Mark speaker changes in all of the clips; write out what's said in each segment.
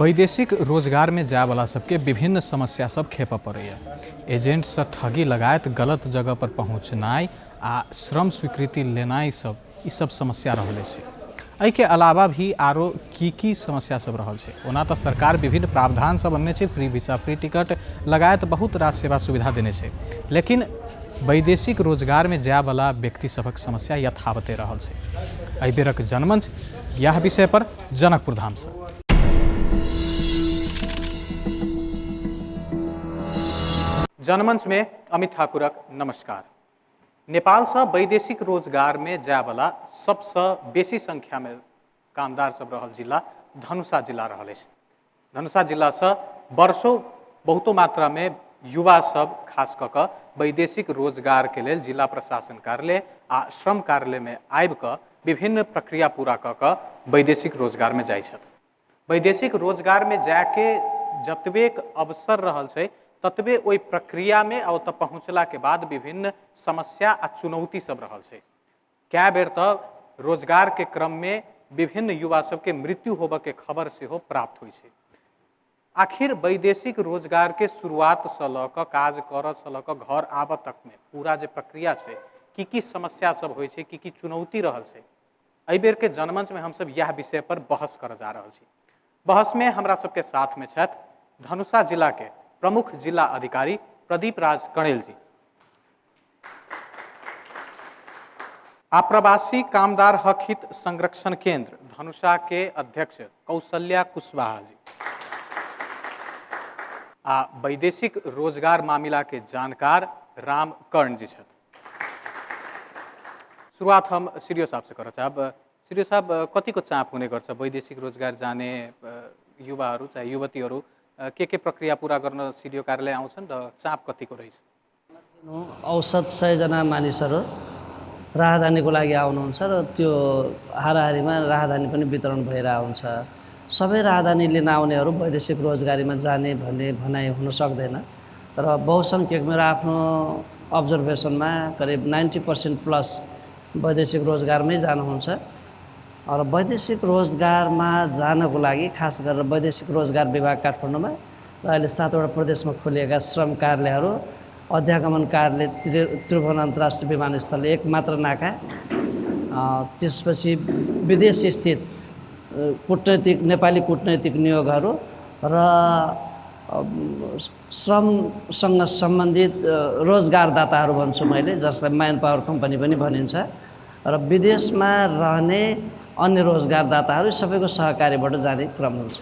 Speaker 1: वैदेशिक रोजगारमे जायवला सबके विभिन्न समस्या सब खेपऽ पड़ैए। एजेंटसँ ठगी लगायत गलत जगह पर पहुँचनाइ आ श्रम स्वीकृति लेनाइ सब ई सब समस्या रहले छै। एहिके अलावा भी आरो की की समस्या सब रहल छै। ओना तऽ सरकार विभिन्न प्रावधान सब अनने छै, फ्री वीजा फ्री टिकट लगायत बहुत रास सेवा सुविधा देने छै, लेकिन वैदेशिक रोजगारमे जायवला व्यक्ति सभक समस्या यथावते रहल छै। एहि बेरक जनमंच यह विषय पर जनकपुर धामसँ। जनमंच में अमित ठाकुरक नमस्कार। नेपालसँ वैदेशिक रोजगारमे जायवला सबसँ बेसी संख्यामे कामदार सब रहल जिला धनुषा जिला रहल अछि। धनुषा जिलासँ वर्षों बहुतो मात्रामे युवा सब खास कऽ कऽ वैदेशिक रोजगारके लेल जिला प्रशासन कार्यालय आ श्रम कार्यालयमे आबि कऽ विभिन्न प्रक्रिया पूरा कऽ कऽ वैदेशिक रोजगारमे जाइ छथि। वैदेशिक रोजगारमे जायके जतबेक अवसर रहल छै ततबे ओहि प्रक्रियामे आ ओतऽ पहुँचलाके बाद विभिन्न समस्या आ चुनौती सब रहल छै। कए बेर तऽ रोजगारके क्रममे विभिन्न युवा सबके मृत्यु होबऽके खबर सेहो प्राप्त होइ छै। आखिर वैदेशिक रोजगारके शुरुआतसँ लऽ कऽ काज करऽसँ लऽ कऽ घर आबऽ तकमे पूरा जे प्रक्रिया छै, की की समस्या सब होइ छै, की की चुनौती रहल छै, एहि बेरके जनमंचमे हमसब इएह विषय पर बहस करऽ जा रहल छी। बहसमे हमरा सबके साथमे छथि धनुषा जिलाके प्रमुख जिला अधिकारी प्रदीप राज कणेल जी, आप्रवासी कामदार हक हित संरक्षण केंद्र धनुषा के अध्यक्ष कौशल्या कुशवाहा जी, आ वैदेशिक रोजगार मामिला के जानकार राम कर्ण जी छथि। शुरुआत हम सीडीओ साहब से करऽ चाहब। सीडीओ साहब, कतिको चाप हुने गर्छ वैदेशिक रोजगार जाने युवाहरू चाहे युवतीहरू के प्रक्रिया पूरा गर्न सीडीओ कार्यालय आउँछन् र चाप कतिको रहेछ?
Speaker 2: औसत 100 जना मानिसहरू राहदानीको लागि आउनुहुन्छ र त्यो हाराहारीमा राहदानी पनि वितरण भइरहेको हुन्छ। सबै राहदानी लिन आउनेहरू वैदेशिक रोजगारीमा जाने भन्ने भनाइ हुन सक्दैन र बहुसङ्ख्यक मेरो आफ्नो अब्जर्भेसनमा करिब 90% प्लस वैदेशिक रोजगारमै जानुहुन्छ। र वैदेशिक रोजगारमा जानको लागि खास गरेर वैदेशिक रोजगार विभाग काठमाडौँमा र अहिले 7वटा प्रदेशमा खोलिएका श्रम कार्यालयहरू, अध्यागमन कार्यालय त्रिभुवन अन्तर्राष्ट्रिय विमानस्थल एक मात्र नाका, त्यसपछि विदेश स्थित कूटनैतिक नेपाली कूटनैतिक नियोगहरू र श्रमसँग सम्बन्धित रोजगारदाताहरू भन्छु मैले, जसलाई म्यान पावर कम्पनी पनि भनिन्छ, र विदेशमा रहने अन्य रोजगारदाताहरू सबैको सहकार्यबाट जाने क्रम हुन्छ।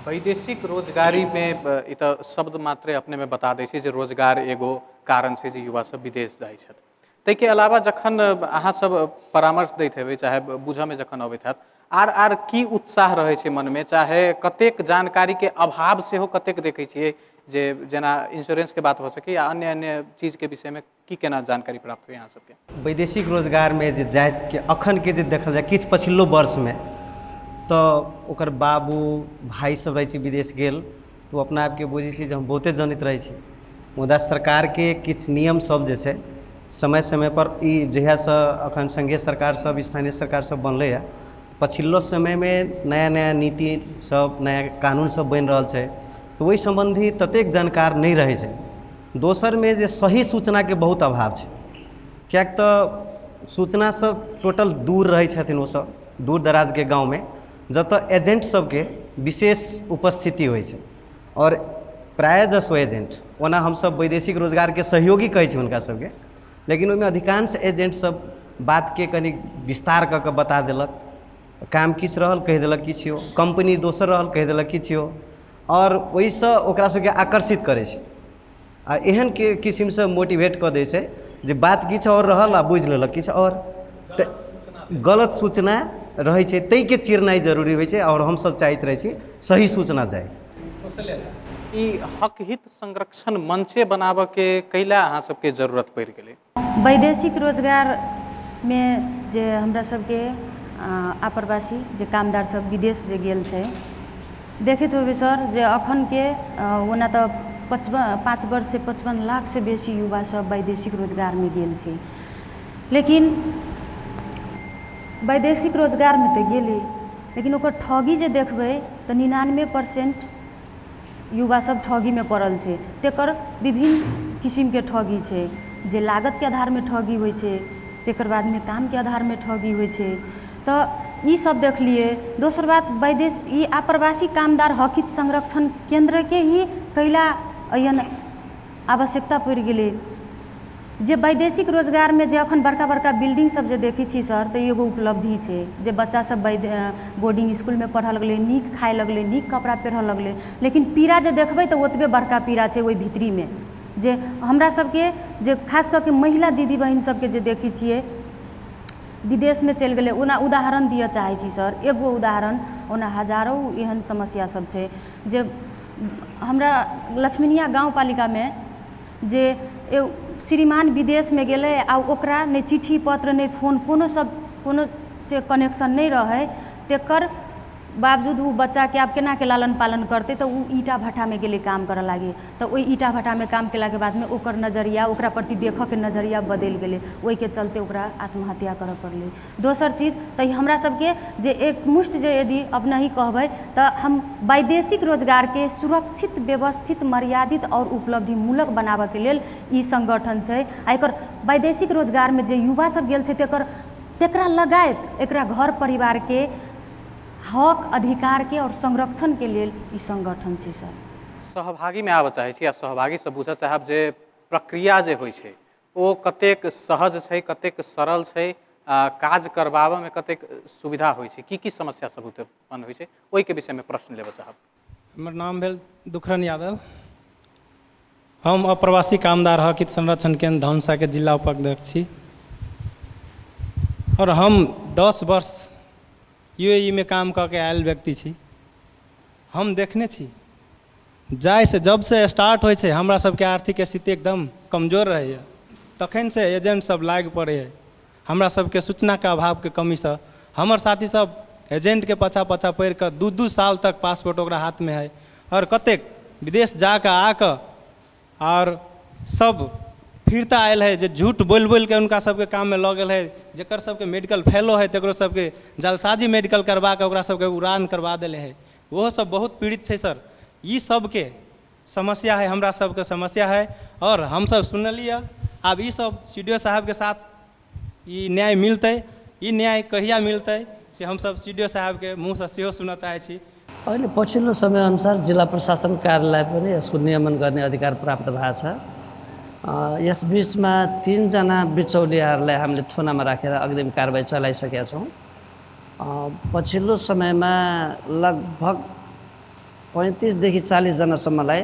Speaker 1: वैदेशिक रोजगारीमे ई तऽ शब्द मात्रे अपनेमे बता दै छै जे रोजगार एगो कारण छै जे युवा सब विदेश जाइ छथि। ताहिके अलावा जखन अहाँ सब परामर्श दैत हेबै चाहे बुझऽमे जखन अबैत हैत, आर आर की उत्साह रहै छै मनमे, चाहे कतेक जानकारीके अभाव सेहो कतेक देखै छियै जे जेना इंश्योरेंसके बात भऽ सकैए या अन्य अन्य चीजके विषयमे की केना जानकारी प्राप्त होइए अहाँ सबके?
Speaker 3: वैदेशिक रोजगारमे जे जाइके अखनके जे देखल जाय किछु पछिलो वर्षमे तऽ ओकर बाबू भाय सब रहै छै विदेश गेल तऽ ओ अपना आपके बुझै छै जे हम बहुते जनैत रहै छी, मुदा सरकारके किछु नियम सब जे छै समय समयपर ई जहियासँ अखन सङ्घीय सरकार सब स्थानीय सरकार सब बनलैए पछिलो समयमे नया नया नीति सब नया कानून सब बनि रहल छै तऽ ओहि सम्बन्धी ततेक जानकार नहि रहै छै। दोसरमे जे सही सूचनाके बहुत अभाव छै, किएक तऽ सूचनासँ टोटल दूर रहै छथिन ओसभ दूर दराजके गाँवमे, जतऽ एजेन्ट सबके विशेष उपस्थिति होइ छै आओर प्रायः जसो एजेन्ट, ओना हमसभ वैदेशिक रोजगारके सहयोगी कहै छी हुनका सबके, लेकिन ओहिमे अधिकांश एजेन्ट सब बातके कनि विस्तार कऽ कऽ बता देलक, काम किछु रहल कहि देलक किछु, कम्पनी दोसर रहल कहि देलक किछु, आओर ओहिसँ ओकरा सबके आकर्षित करै छै आ एहन के किसिमसँ मोटिवेट कऽ दै छै जे बात किछु आओर रहल आ बुझि लेलक किछु आओर। तऽ गलत सूचना रहै छै, ताहिके चिरनाइ जरूरी होइ छै आओर हमसब चाहैत रहै छी सही सूचना जाइ।
Speaker 1: ई हक हित संरक्षण मंचे बनाबऽके कैला अहाँ सबके जरूरत पड़ि गेलै?
Speaker 4: वैदेशिक रोजगारमे जे हमरा सबके आप्रवासी जे कामदार सब विदेश जे गेल छै, देखैत होबै सर जे अखनके ओना तऽ 5 वर्षसँ 55 लाखसँ बेसी युवा सब वैदेशिक रोजगारमे गेल छै, लेकिन वैदेशिक रोजगारमे तऽ गेलै, लेकिन ओकर ठगी जे देखबै तऽ 99% युवा सब ठगीमे पड़ल छै। तकर विभिन्न किसिमके ठगी छै, जे लागतके आधारमे ठगी होइ छै, तकर बादमे कामके आधारमे ठगी होइ छै। तऽ ई सब देखलियै। दोसर बात, वैदेश ई आप्रवासी कामदार हक हित संरक्षण केन्द्रके ही कैला एहन आवश्यकता पड़ि गेलै जे वैदेशिक रोजगारमे जे अखन बड़का बड़का बिल्डिंग सब जे देखै छी सर, तऽ ई एगो उपलब्धि छै जे बच्चा सब बोर्डिंग इसकुलमे पढ़ऽ लगलै, नीक खाइ लगलै, नीक कपड़ा पहिरऽ लगलै, लेकिन पीड़ा जे देखबै तऽ ओतबे बड़का पीड़ा छै ओहि भीतरीमे, जे हमरा सबके जे खास कऽ के महिला दीदी बहिन सबके जे देखै छियै विदेशमे चलि गेलै। ओना उदाहरण दिअ चाहै छी सर, एगो उदाहरण, ओना हजारो एहन समस्या सब छै जे हमरा लक्ष्मीनिया गाँवपालिकामे जे एगो श्रीमान विदेशमे गेलै आ ओकरा नहि चिट्ठी पत्र, नहि फोन, कोनो सब कोनो से कनेक्शन नहि रहै, तकर बावजूद ओ बच्चाके आब केनाके लालन पालन करतै? तऽ ओ ईंटा भट्ठामे गेलै काम करऽ लागी। तऽ ओहि ईंटा भट्ठामे काम केलाके बादमे ओकर नजरिया, ओकरा प्रति देखऽके नजरिया बदलि गेलै। ओहिके चलते ओकरा आत्महत्या करऽ पड़लै। दोसर चीज तऽ हमरा सबके जे एकमुष्ट जे यदि अपनहि कहबै तऽ हम वैदेशिक रोजगारके सुरक्षित, व्यवस्थित, मर्यादित आओर उपलब्धिमूलक बनाबऽके लेल ई सङ्गठन छै। आ एकर वैदेशिक रोजगारमे जे युवा सब गेल छै तेकरा लगायत एकरा घर परिवारके हक अधिकारके आओर संरक्षणके लेल ई सङ्गठन छै सर।
Speaker 1: सहभागीमे आबऽ चाहै छी आ सहभागीसँ बुझऽ चाहब जे प्रक्रिया जे होइ छै ओ कतेक सहज छै, कतेक सरल छै, काज करबाबऽमे कतेक सुविधा होइ छै, की की समस्या सब उत्पन्न होइ छै, ओहिके विषयमे प्रश्न लेबऽ चाहब।
Speaker 5: हमर नाम भेल दुखरन यादव। हम अप्रवासी कामदार हक हित संरक्षण केन्द्र धनुषाके जिला उपाध्यक्ष छी आओर हम 10 वर्ष यू ए ई मे काम कऽ के आयल व्यक्ति छी। हम देखने छी, जाहिसँ जबसँ स्टार्ट होइ छै हमरा सबके आर्थिक स्थिति एकदम कमजोर रहैए, तखनसँ एजेंट सब लागि पड़ैए। हमरा सबके सूचनाके अभावके कमीसँ हमर साथी सब एजेंटके पाछाँ पाछाँ पड़िकऽ 2-2 साल तक पासपोर्ट ओकरा हाथमे हइ आओर कतेक विदेश जाकऽ आकऽ आओर सब फिरता आयल हइ, जे झूठ बोलि बोलिके हुनका सबके काममे लऽ गेल हइ। जकर सबके मेडिकल फेलो हइ, तकरो सबके जालसाजी मेडिकल करबाके ओकरा सबके उड़ान करबा देले हइ। ओहो सब बहुत पीड़ित छै सर। ई सबके समस्या हइ, हमरा सबके समस्या हइ आओर हमसब सुनलियै। आब ई सब सी डी ओ साहबके साथ ई न्याय मिलतै, ई न्याय कहिया मिलतै से हमसब सी डी ओ साहबके मुँहसँ सेहो सुनऽ चाहै छी।
Speaker 2: अहिले पछिल्लो समयअनुसार जिल्ला प्रशासन कार्यालय पनि यसको नियमन गर्ने अधिकार प्राप्त भएको छ। यस बिचमा 3जना बिचौलियाहरूलाई हामीले थुनामा राखेर अग्रिम कारबाही चलाइसकेका छौँ। पछिल्लो समयमा लगभग 35देखि 40जनासम्मलाई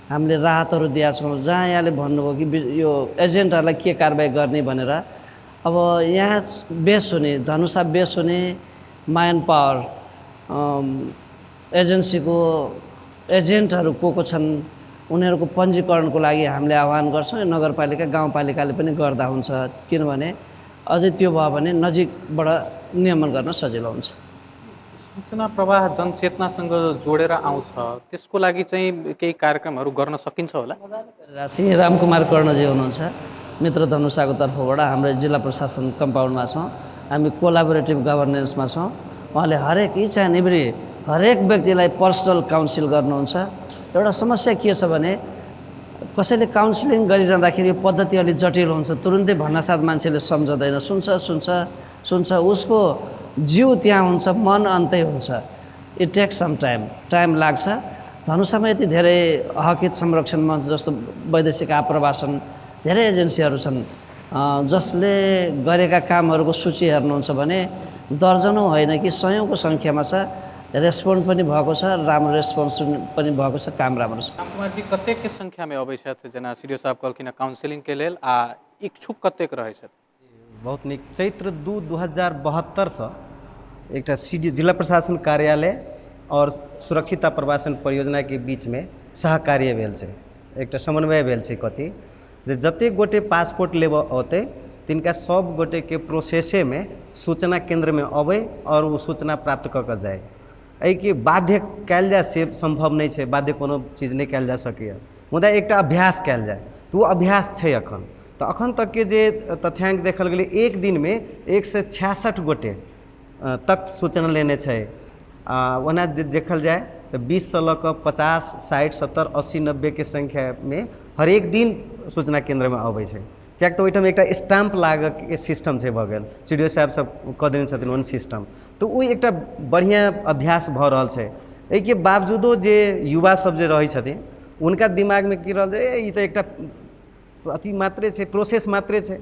Speaker 2: हामीले राहतहरू दिएका छौँ। जहाँ यहाँले भन्नुभयो कि यो एजेन्टहरूलाई के कारबाही गर्ने भनेर, अब यहाँ बेस हुने, धनुषा बेस हुने म्यान पावर एजेन्सीको एजेन्टहरू को को छन्, उनीहरूको पञ्जीकरणको लागि हामीले आह्वान गर्छौँ। नगरपालिका, गाउँपालिकाले पनि गर्दा हुन्छ, किनभने अझै त्यो भयो भने नजिकबाट नियमन गर्न सजिलो हुन्छ।
Speaker 1: सूचना प्रवाह जनचेतनासँग जोडेर आउँछ, त्यसको लागि चाहिँ केही कार्यक्रमहरू गर्न सकिन्छ होला?
Speaker 2: राशि रामकुमार कर्णजी हुनुहुन्छ मित्र धनुषाको तर्फबाट। हाम्रो जिल्ला प्रशासन कम्पाउन्डमा छौँ हामी, कोलाबोरेटिभ गभर्नेन्समा छौँ। उहाँले हरेक इच एन्ड एभ्री हरेक व्यक्तिलाई पर्सनल काउन्सिल गर्नुहुन्छ। एउटा समस्या के छ भने कसैले काउन्सिलिङ गरिरहँदाखेरि यो पद्धति अलिक जटिल हुन्छ, तुरुन्तै भन्नासाथ मान्छेले सम्झँदैन, सुन्छ सुन्छ सुन्छ, उसको जिउ त्यहाँ हुन्छ, मन अन्तै हुन्छ। It takes some time, time लाग्छ। धनुषामा यति धेरै हकहित संरक्षण मञ्च जस्तो वैदेशिक आप्रवासन धेरै एजेन्सीहरू छन्, जसले गरेका कामहरूको सूची हेर्नुहुन्छ भने दर्जनौँ होइन कि सयौँको सङ्ख्यामा छ। रेस्पोन्स पनि भएको छ, राम्रो रेस्पोन्स पनि भएको छ, काम राम्रो छ।
Speaker 1: रामकुमारजी, कतेकके सङ्ख्यामे अबै छथि जेना सी डी ओ साहब कहलखिन काउन्सिलिङके लेल, आ इच्छुक कतेक रहै छथि?
Speaker 3: बहुत नीक। चैत्र 2, 2072सँ एकटा सी डी जिला प्रशासन कार्यालय आओर सुरक्षित आप्रवासन परियोजनाके बीचमे सहकार्य भेल छै, एकटा समन्वय भेल छै। कथी जे जतेक गोटे पासपोर्ट लेबऽ औतै तिनका सब गोटेके प्रोसेसेमे सूचना केन्द्रमे अबै आओर ओ सूचना प्राप्त कऽ कऽ जाय। एहिके बाध्य कयल जाय से सम्भव नहि छै, बाध्य कोनो चीज नहि कयल जा सकैए, मुदा एकटा अभ्यास कयल जाय तऽ ओ अभ्यास छै। एखन तऽ एखन तकके जे तथ्यांक देखल गेलै, एक दिनमे 166 गोटे तक सूचना लेने छै। आ ओना देखल जाय तऽ 20सँ लऽ कऽ 50, 60, 70, 80, 90के संख्यामे हरेक दिन सूचना केन्द्रमे अबै छै, किएक तऽ ओहिठाम एकटा स्टाम्प लागऽके सिस्टम छै भऽ गेल, सी डी ओ साहेब सब कऽ देने छथिन ओहन सिस्टम, तऽ ओ एकटा बढ़िआँ अभ्यास भऽ रहल छै। एहिके बावजूदो जे युवा सब जे रहै छथिन हुनका दिमागमे की रहल जे ई तऽ एकटा अथी मात्रे छै, प्रोसेस मात्रे छै,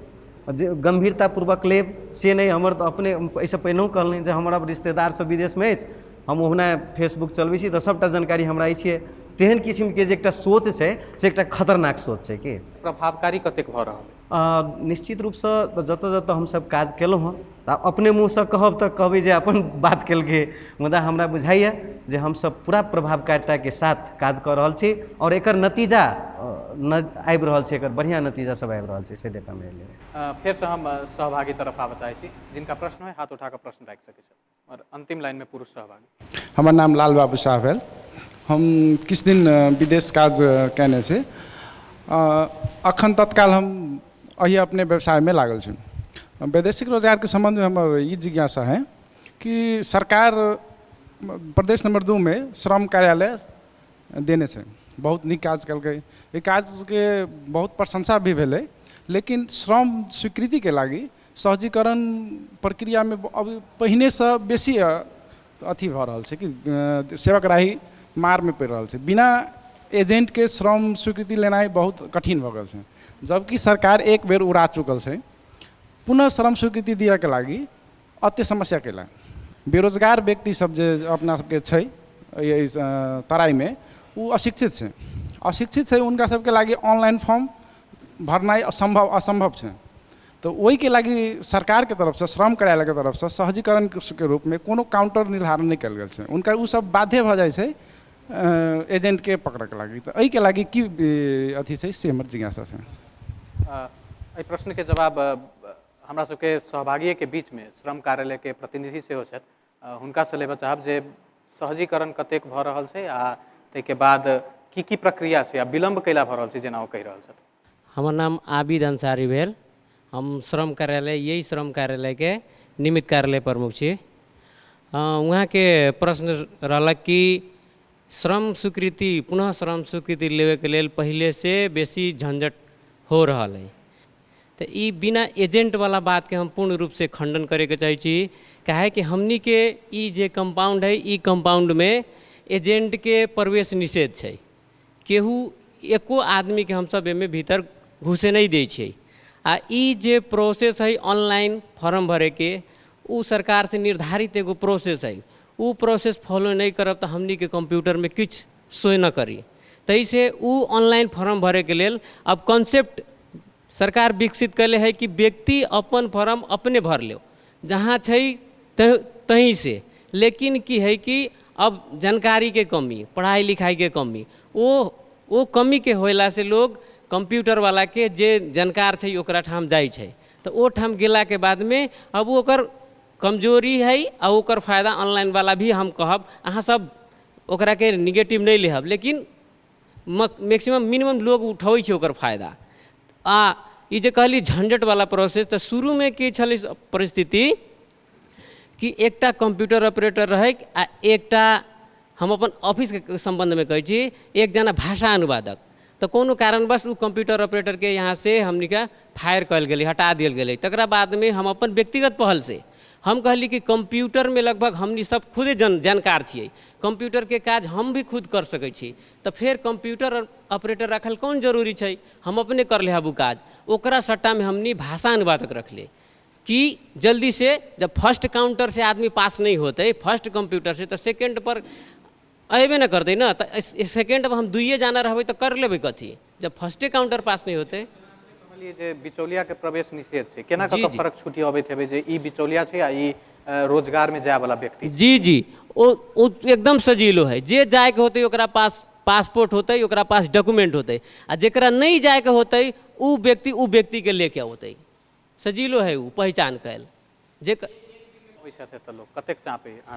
Speaker 3: जे गम्भीरतापूर्वक लेब से नहि। हमर तऽ अपने एहिसँ पहिनहु कहलनि जे हमर आब रिश्तेदार सब विदेशमे अछि, हम ओहुना फेसबुक चलबै छी तऽ सबटा जानकारी हमरा अछिए, तेहन किसिमके जे एकटा सोच छै से एकटा खतरनाक सोच छै। की
Speaker 1: प्रभावकारी कतेक भऽ रहल
Speaker 3: अइ? निश्चित रूपसँ जतऽ जतऽ हमसब काज केलहुँ हँ, तऽ अपने मुँहसँ कहब तऽ कहबै जे अपन बात केलकै, मुदा हमरा बुझाइए जे हमसब पूरा प्रभावकारिताके साथ काज कऽ रहल छी आओर एकर नतीजा आबि रहल छै, एकर बढ़िआँ नतीजा सब आबि रहल छै, से देखऽमे एलै।
Speaker 1: फेरसँ हम सहभागी तरफ आबऽ चाहै छी, जिनका प्रश्न होइ हाथ उठा कऽ प्रश्न राखि सकै छथि। आओर अन्तिम लाइनमे पुरुष सहभागी।
Speaker 6: हमर नाम लाल बाबू शाह भेल। हम किछु दिन विदेश काज कयने छी। अखन तत्काल हम एहि अपने व्यवसायमे लागल छी। वैदेशिक रोजगारके सम्बन्धमे हमर ई जिज्ञासा है कि सरकार प्रदेश नंबर 2 मे श्रम कार्यालय देने छै, बहुत नीक काज केलकै, एहि काजके बहुत प्रशंसा भी भेलै, लेकिन श्रम स्वीकृतिके लागि सहजीकरण प्रक्रियामे अब पहिनेसँ बेसी अथी भऽ रहल छै कि सेवाग्राही मारमे पड़ि रहल छै। बिना एजेंटके श्रम स्वीकृति लेनाइ बहुत कठिन भऽ गेल छै, जबकि सरकार एक बेर उड़ा चुकल छै। पुनः श्रम स्वीकृति दिअके लागि अते समस्या कैला? बेरोजगार व्यक्ति सब जे अपना सबके छै एहि तराईमे, ओ अशिक्षित छै, अशिक्षित छै, हुनका सबके लागि ऑनलाइन फॉर्म भरनाइ असम्भव छै। तऽ ओहिके लागि सरकारके तरफसँ, श्रम कार्यालयके तरफसँ सहजीकरणके रूपमे कोनो काउंटर निर्धारण नहि कयल गेल छै। हुनका ओ सब बाध्य भऽ जाइ छै एजेंटके पकड़ऽके लागि। तऽ एहिके लागि की अथी छै से हमर जिज्ञासा छै।
Speaker 1: एहि प्रश्नके जवाब हमरा सबके सहभागीके बीचमे श्रम कार्यालयके प्रतिनिधि सेहो छथि, हुनकासँ लेबऽ चाहब जे सहजीकरण कतेक भऽ रहल छै आ ताहिके बाद की की प्रक्रिया छै आ विलम्ब कैला भऽ रहल छै जेना ओ कहि रहल छथि।
Speaker 7: हमर नाम आबिद अंसारी भेल। हम श्रम कार्यालय, यही श्रम कार्यालयके निमित्त कार्यालय प्रमुख छी। वहाँके प्रश्न रहलक कि श्रम स्वीकृति, पुनः श्रम स्वीकृति लेबैके लेल पहिलेसँ बेसी झंझट हो रहल अइ, तऽ ई बिना एजेंटवला बातके हम पूर्ण रूपसँ खण्डन करैके चाहै छी, काहेकि हमनीके ई जे कम्पाउण्ड हइ, ई कम्पाउण्डमे एजेंटके प्रवेश निषेध छै। केहू एको आदमीके हमसब एहिमे भीतर घुसे नहि दै छियै। आ ई जे प्रोसेस हइ ऑनलाइन फॉर्म भरैके, ओ सरकारसँ निर्धारित एगो प्रोसेस हइ, ओ प्रोसेस फॉलो नहि करब तऽ हमनीके कम्प्यूटरमे किछु शो नहि करी। ताहिसँ ओ ऑनलाइन फॉर्म भरैके लेल अब कॉन्सेप्ट सरकार विकसित कयले हइ कि व्यक्ति अपन फॉर्म अपने भरि लियौ जहाँ छै तहीँसँ। लेकिन की हइ कि अब जानकारीके कमी, पढ़ाइ लिखाइके कमी, ओ कमीके होयलासँ लोग कम्प्यूटरवलाके जे जानकार छै ओकरा ठाम जाइ छै, तऽ ओ ठाम गेलाके बादमे अब ओकर कमजोरी हइ आ ओकर फायदा ऑनलाइनवला भी हम कहब, अहाँ सब ओकराके निगेटिव नहि लेहब, लेकिन मैक्सिमम मिनिमम लोग उठबै छै ओकर फायदा। आ ई जे कहली झंझटवला प्रोसेस, तऽ शुरूमे की छलै परिस्थिति कि एकटा कम्प्यूटर ऑपरेटर रहै आ एकटा, हम अपन ऑफिसके सम्बन्धमे कहै छी, एकजना भाषा अनुवादक। तऽ कोनो कारणवश ओ कम्प्यूटर ऑपरेटरके यहाँसँ हमनीके फायर कयल गेलै, हटा देल गेलै। तकरा बादमे हम अपन व्यक्तिगत पहलसँ हम कहली कि कम्प्यूटरमे लगभग हमनी सब खुदे जानकार छियै, कम्प्यूटरके काज हम भी खुद कर सकै छी, तऽ फेर कम्प्यूटर ऑपरेटर राखल कोन जरूरी छै, हम अपने कर लेहब ओ काज। ओकरा सट्टामे हमनी भाषा अनुवादक रखली कि जल्दी से जब फर्स्ट काउंटर से आदमी पास नहीं होते फर्स्ट कंप्यूटर से, तऽ सेकेंड पर अयबे नहि करतै ने, तऽ सेकेंड पर हम दुइए जना रहबै तऽ कर लेबै कथी, जब फर्स्टे काउंटर पास नहीं होते।
Speaker 1: कहलियै जे बिचौलिया के प्रवेश निषेध छै, केना कऽ फरक छुटी अबैत हेबै जे ई बिचौलिया छै आ ई रोजगार में जाय वाला व्यक्ति?
Speaker 7: जी जी, ओ एकदम सजीलो है, जे जायके होतै ओकरा पास पासपोर्ट होतै, ओकरा पास डॉक्यूमेंट होतै, आ जेकरा नहि जायके होतै ओ व्यक्ति ओ व्यक्तिके लेके औतै, सजीलो है ओ पहचान कयल जे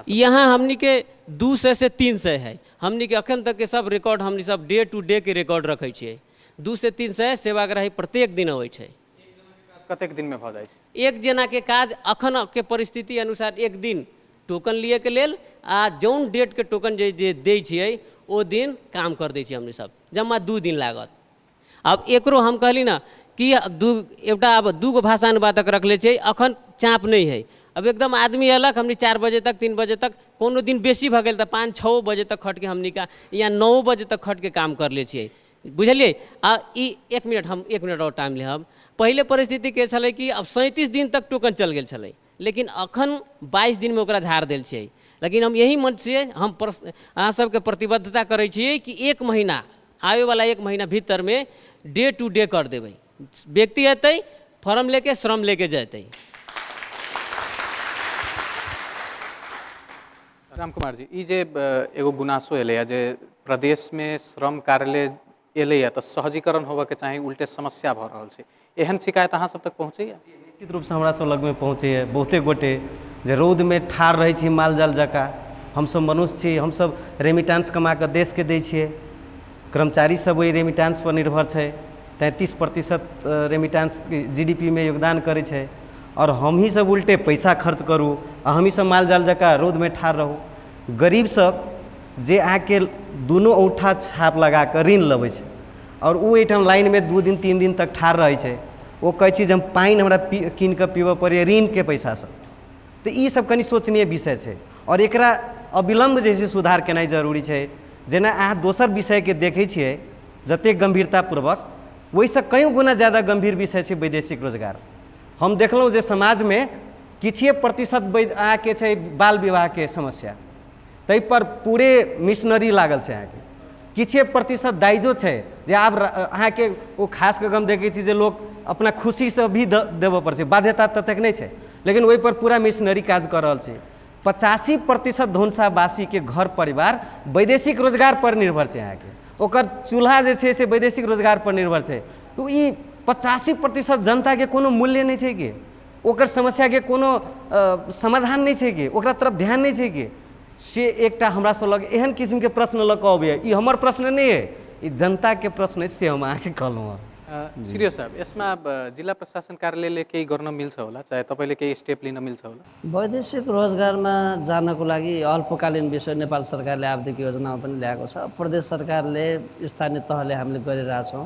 Speaker 7: यहाँ हमनी के 200 से 300 है, हमनी के अखन तक के सब रिकॉर्ड हमनी सब डे टू डे के रिकॉर्ड रखै छियै। 200 से 300 सेवाग्राही प्रत्येक दिन अबै छै।
Speaker 1: कतेक दिनमे भऽ जाइ छै?
Speaker 7: एक जनाके काज अखनके परिस्थिति अनुसार एक दिन टोकन लिएके लेल आ जौन डेटके टोकन जे जे दै छियै ओ दिन काम कर दै छियै हमनी सब, जम्मा 2 दिन लागत। अब एकरो हम कहली ना कि दू एउटा अब दूगो भाषानुवादक रखले छियै, अखन चाँप नहि है। अब एकदम आदमी अयलक, हमनी 4 बजे तक 3 बजे तक, कोनो दिन बेसी भऽ गेल तऽ 5-6 बजे तक खटके हमनी का या 9 बजे तक खटके काम कर लै छियै, बुझलियै। आ ई 1 मिनट, हम 1 मिनट आओर टाइम लेब। पहिले परिस्थिति के छलै कि अब 37 दिन तक टोकन चल गेल छलै, लेकिन अखन 22 दिनमे ओकरा झाड़ देल छियै। लेकिन हम यही मंच से हम अहाँ सबके प्रतिबद्धता करै छियै कि 1 महीना आबैवला 1 महीना भीतरमे डे टू डे कर देबै। व्यक्ति अयतै, फॉर्म लेके श्रम लेके जेतै।
Speaker 1: राम कुमार जी, ई जे एगो गुनासो एलैए जे प्रदेशमे श्रम कार्यालय एलैए तऽ सहजीकरण होबऽके चाही, उल्टे समस्या भऽ रहल छै, एहन शिकायत अहाँ सब तक पहुँचैए?
Speaker 3: निश्चित रूपसँ हमरा सब लगमे पहुँचैए बहुते गोटे जे रौदमे ठाढ़ रहै छी माल जाल जकाँ। हमसब मनुष्य छी, हमसब रेमिटांस कमा कऽ देशके दै छियै, कर्मचारी सब ओहि रेमिटांसपर निर्भर छै। 33% रेमिटांस GDP मे योगदान करै छै, आओर हमही सब उल्टे पैसा खर्च करू आ हमही सब माल जाल जकाँ रौदमे ठाढ़ रहू। गरीब सब जे अहाँके दुनू औँठा छाप लगा कऽ ऋण लबै छै आओर ओ एहिठाम लाइनमे 2 दिन 3 दिन तक ठाढ़ रहै छै, ओ कहै छै जे हम पानि हमरा कीन कऽ पीबऽ पड़ैए ऋणके पैसासँ। तऽ ई सब कनि सोचनीय विषय छै आओर एकरा अविलम्ब जे छै सुधार केनाइ जरूरी छै। जेना अहाँ दोसर विषयके देखै छियै जतेक गम्भीरतापूर्वक, ओहिसँ कई गुना ज्यादा गम्भीर विषय छै वैदेशिक रोजगार। हम देखलहुँ जे समाजमे किछुए प्रतिशत अहाँके छै बाल विवाहके समस्या, ताहिपर पूरे मिशनरी लागल छै अहाँके। किछुए प्रतिशत दाइजो छै जे आब अहाँके ओ खास कऽ हम देखै छी जे लोक अपना खुशीसँ भी देबऽ पड़ै छै, बाध्यता ततेक नहि छै, लेकिन ओहिपर पूरा मिशनरी काज कऽ रहल छै। 85% धनुषावासीके घर परिवार वैदेशिक रोजगारपर निर्भर छै अहाँके, ओकर चूल्हा जे छै से वैदेशिक रोजगारपर निर्भर छै। तऽ ई 85% जनताके कोनो मूल्य नहि छै कि ओकर समस्याके कोनो समाधान नहि छै कि ओकरा तरफ ध्यान नहि छै कि से एकटा हमरा सब लग एहन किसिमके प्रश्न लऽ कऽ अबैए। ई हमर प्रश्न नहि अइ, ई जनताके प्रश्न अछि, से हम अहाँके कहलहुँ हँ।
Speaker 1: सिरियस साहब, यसमा जिल्ला प्रशासन कार्यालयले केही गर्न मिल्छ होला, चाहे तपाईँले केही स्टेप लिन मिल्छ होला?
Speaker 2: वैदेशिक रोजगारमा जानको लागि अल्पकालीन विषय नेपाल सरकारले आवधिक योजनामा पनि ल्याएको छ, प्रदेश सरकारले स्थानीय तहले हामीले गरिरहेछौँ।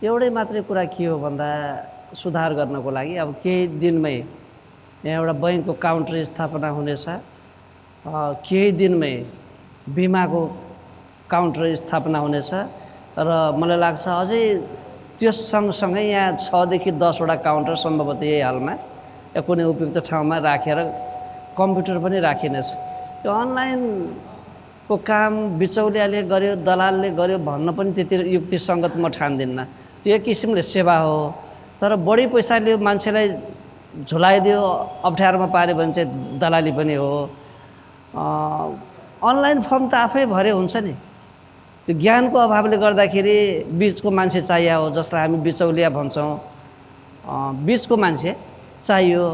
Speaker 2: एउटै मात्रै कुरा के हो भन्दा सुधार गर्नको लागि अब केही दिनमै यहाँ एउटा बैङ्कको काउन्टर स्थापना हुनेछ, केही दिनमै बिमाको काउन्टर स्थापना हुनेछ र मलाई लाग्छ अझै त्यस सँगसँगै यहाँ 6 देखि 10 वटा काउन्टर सम्भवतः यही हालमा या कुनै उपयुक्त ठाउँमा राखेर कम्प्युटर पनि राखिनेछ। यो अनलाइनको काम बिचौलियाले गर्यो, दलालले गर्यो भन्न पनि त्यति युक्तिसङ्गत म ठान्दिनँ। त्यो एक किसिमले सेवा हो, तर बढी पैसा लियो मान्छेलाई झुलाइदियो, अप्ठ्यारोमा पार्यो भने चाहिँ दलाली पनि हो। अनलाइन फर्म त आफै भरे हुन्छ नि, त्यो ज्ञानको अभावले गर्दाखेरि बिचको मान्छे चाहियो हो, जसलाई हामी बिचौलिया भन्छौँ, बिचको मान्छे चाहियो,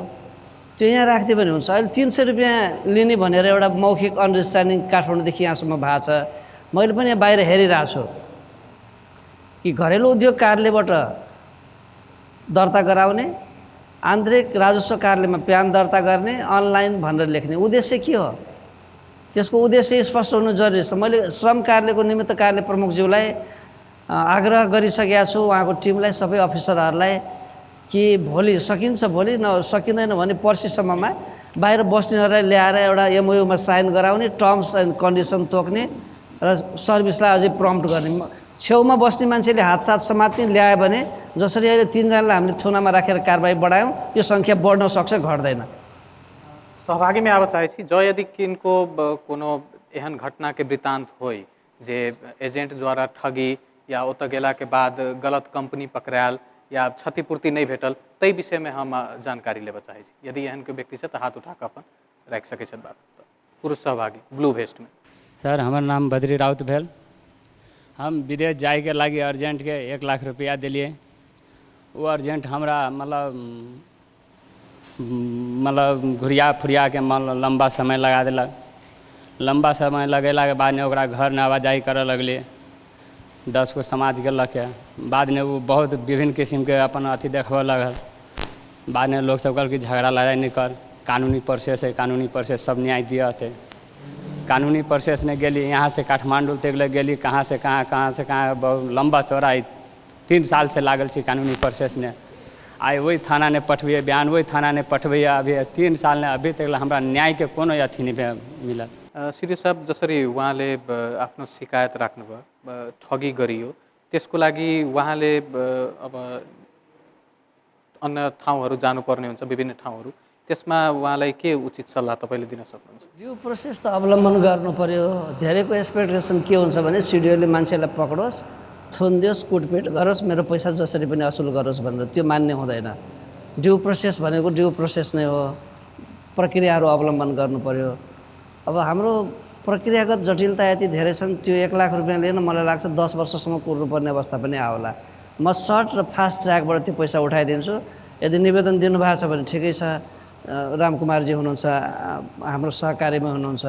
Speaker 2: त्यो यहाँ राखिदियो भने हुन्छ। अहिले 300 रुपियाँ लिने भनेर एउटा मौखिक अन्डरस्ट्यान्डिङ काठमाडौँदेखि यहाँसम्म भएको छ। मैले पनि यहाँ बाहिर हेरिरहेको छु कि घरेलु उद्योग कार्यालयबाट दर्ता गराउने, आन्तरिक राजस्व कार्यालयमा प्यान दर्ता गर्ने, अनलाइन भनेर लेख्ने उद्देश्य के हो? त्यसको उद्देश्य स्पष्ट हुनु जरुरी छ। मैले श्रम कार्यालयको निमित्त कार्यालय प्रमुखज्यूलाई आग्रह गरिसकेको छु, उहाँको टिमलाई, सबै अफिसरहरूलाई कि भोलि सकिन्छ, भोलि न सकिँदैन भने पर्सिसम्ममा बाहिर बस्नेहरूलाई ल्याएर एउटा एमओयुमा साइन गराउने, टर्म्स एन्ड कन्डिसन तोक्ने र सर्भिसलाई अझै प्रम्प्ट गर्ने। छेउमा बस्ने मान्छेले हातसाथ समात्ने ल्यायो भने जसरी अहिले 3 जनालाई हामीले थुनामा राखेर कारबाही बढायौँ, यो सङ्ख्या बढ्न सक्छ, घट्दैन।
Speaker 1: सहभागीमे आबऽ चाहै छी, जँ यदि किनको कोनो एहन घटनाके वृत्तान्त होइ जे एजेंट द्वारा ठगी या ओतऽ गेलाके बाद गलत कंपनी पकड़ायल या क्षतिपूर्ति नहि भेटल, ताहि विषयमे हम जानकारी लेबऽ चाहै छी। यदि एहन कोइ व्यक्ति छै तऽ हाथ उठा कऽ अपन राखि सकै छथि बात। पुरुष सहभागी ब्लू भेस्टमे।
Speaker 8: सर, हमर नाम बद्री राउत भेल। हम विदेश जाइके लागि अर्जेंटके 1 लाख रुपैआ देलियै। ओ अर्जेंट हमरा मतलब घुरिया फुरियाके लम्बा समय लगा देलक। लम्बा समय लगेलाके बादमे ओकरा घरमे आवाजाही करऽ लगलियै, 10 गो समाजके लऽ के। बादमे ओ बहुत विभिन्न किसिमके अपन अथी देखबऽ लगल। बादमे लोकसब कहलकै झगड़ा लड़ाइ नहि कर, कानूनी प्रोसेस हइ, कानूनी प्रोसेस सब न्याय दिअतै। कानूनी प्रोसेस नहि गेली, यहाँसँ काठमाण्डू तक लए गेली, कहाँसँ कहाँ, कहाँसँ कहाँ, बहुत लम्बा चौड़ा 3 सालसँ लागल छी कानूनी प्रोसेसमे। आइ ओहि थाना नहि पठबैए, बिहान ओहि थाना नहि पठबैए, अभी 3 साल नहि अभी तक हमरा न्यायके कोनो अथी नहि मिलल।
Speaker 1: सिधे साहब, जसरी उहाँले आफ्नो शिकायत राख्नुभयो, ठगी गरियो, त्यसको लागि उहाँले अब अन्य ठाउँहरू जानुपर्ने हुन्छ, विभिन्न ठाउँहरू, त्यसमा उहाँलाई के उचित सल्लाह तपाईँले दिन सक्नुहुन्छ?
Speaker 2: ड्यु प्रोसेस त अवलम्बन गर्नु पर्यो। धेरैको एक्सपेक्टेसन के हुन्छ भने सिडिओले मान्छेलाई पक्रोस्, थुनिदियोस्, कुटपिट गरोस्, मेरो पैसा जसरी पनि असुल गरोस् भनेर, त्यो मान्ने हुँदैन। ड्यु प्रोसेस भनेको ड्यु प्रोसेस नै हो, प्रक्रियाहरू अवलम्बन गर्नु पर्यो। अब हाम्रो प्रक्रियागत जटिलता यति धेरै छन्, त्यो 1 लाख रुपियाँ लिन मलाई लाग्छ 10 वर्षसम्म कुर्नुपर्ने अवस्था पनि आउला। म सर्ट र फास्ट ट्र्याकबाट त्यो पैसा उठाइदिन्छु। यदि निवेदन दिनुभएको छ भने ठिकै छ, रामकुमारजी हुनुहुन्छ, हाम्रो सहकारीमा हुनुहुन्छ,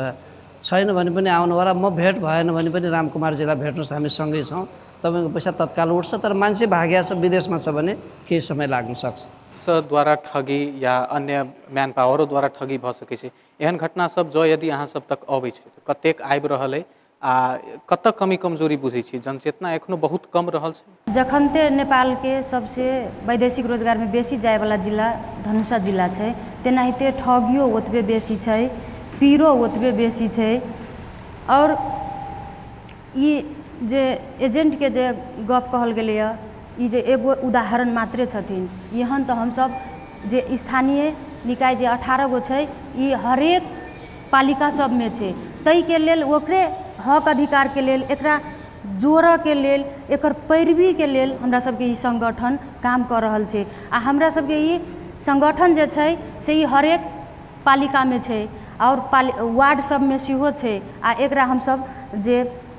Speaker 2: छैन भने पनि आउनु होला। म भेट भएन भने पनि रामकुमारजीलाई भेट्नुहोस्, हामी सँगै छौँ, तपाईँको पैसा तत्काल उठ्छ। तर मान्छे भाग्या छ, विदेशमा छ भने केही समय लाग्न सक्छ।
Speaker 1: द्वारा ठगी या अन्य म्यान पावरोद्वारा ठगी भऽ सकै छै, एहन घटना सब जँ यदि अहाँ सब तक अबै छै तऽ कतेक आबि रहल अइ आ कतऽ कमी कमजोरी बुझै छी? जनचेतना एखनो बहुत कम रहल छै।
Speaker 4: जखनते नेपालके सबसे वैदेशिक रोजगारमे बेसी जायवला जिला धनुषा जिला छै, तेनाहिते ठगियो ओतबे बेसी छै, पीरो ओतबे बेसी छै। और ई जे एजेंटके जे गप कहल गेलैए, ई जे एगो उदाहरण मात्रे छथिन। एहन तऽ हमसब जे स्थानीय निकाय जे 18 गो छै, ई हरेक पालिका सबमे छै। ताहिके लेल ओकरे हक अधिकारके लेल, एकरा जोड़ऽके लेल, एकर पैरवीके लेल हमरा सबके ई संगठन काम कऽ रहल छै। आ हमरा सबके ई संगठन जे छै से ई हरेक पालिकामे छै आओर वार्ड सबमे सेहो छै। आ एकरा हमसब जे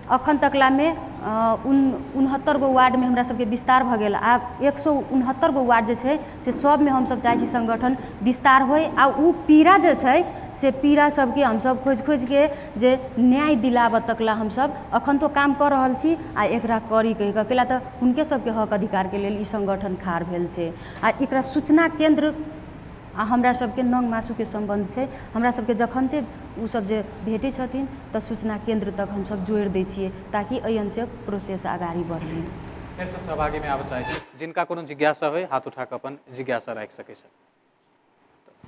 Speaker 4: अखन तकलामे 69 गो वार्डमे हमरा सबके विस्तार भऽ गेल। आब 169 गो वार्ड जे छै से सबमे हमसब चाहै छी संगठन विस्तार होइ। आ उ पीड़ा जे छै से पीड़ा सबके हमसब खोजि खोजिके जे न्याय दिलाबऽ तकला हमसब अखन तो काम कऽ रहल छी। आ एकरा करी कहि कऽ कैला तऽ हुनके सबके हक अधिकारके लेल ई संगठन खाड़ भेल छै। आ एकरा सूचना केन्द्र आ हमरा सबके नंग मासुके सम्बन्ध छै। हमरा सबके जखनते ओ सब जे भेटै छथिन तऽ सूचना केन्द्र तक हमसब जोड़ि दै छियै ताकि एहिसँ प्रोसेस अगाडि बढ़ै।
Speaker 1: फेरसँ सहभागीमे आबऽ चाहै छी, जिनका कोनो जिज्ञासा होइ हाथ उठा कऽ अपन जिज्ञासा राखि सकै छथि।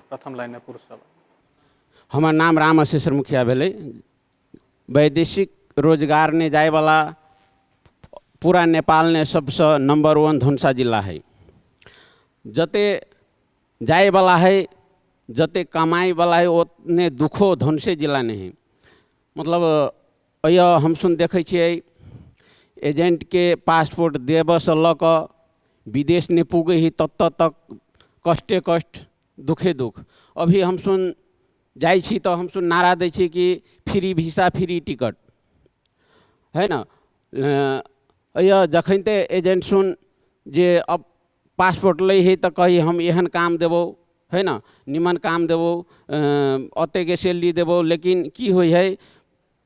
Speaker 1: प्रथम लाइनमे पुरुष सब।
Speaker 9: हमर नाम राम आशीष मुखिया भेलै। वैदेशिक रोजगार ने जायवला पूरा नेपाल ने सबसँ नंबर 1 धनुषा जिला है। जते जायवला है, जते कमाइवला है, ओतने दुखो धनुषे जिला ने है। मतलब अय हम सुन देखै छियै एजेंटके पासपोर्ट देबऽसँ लऽ कऽ विदेश नहि पुगै है तत्त तक कष्टे कष्ट, दुखे दुख। अभी हम सुन जाइ छी तऽ हम सुन नारा दै छी कि फ्री वीसा फ्री टिकट है न। अय जखनिते एजेंट सुन जे अब पासपोर्ट लै है तऽ कही हम एहन काम देबौ है न, निमन काम देबौ, ओतेके सैलरी देबौ। लेकिन की होइ है,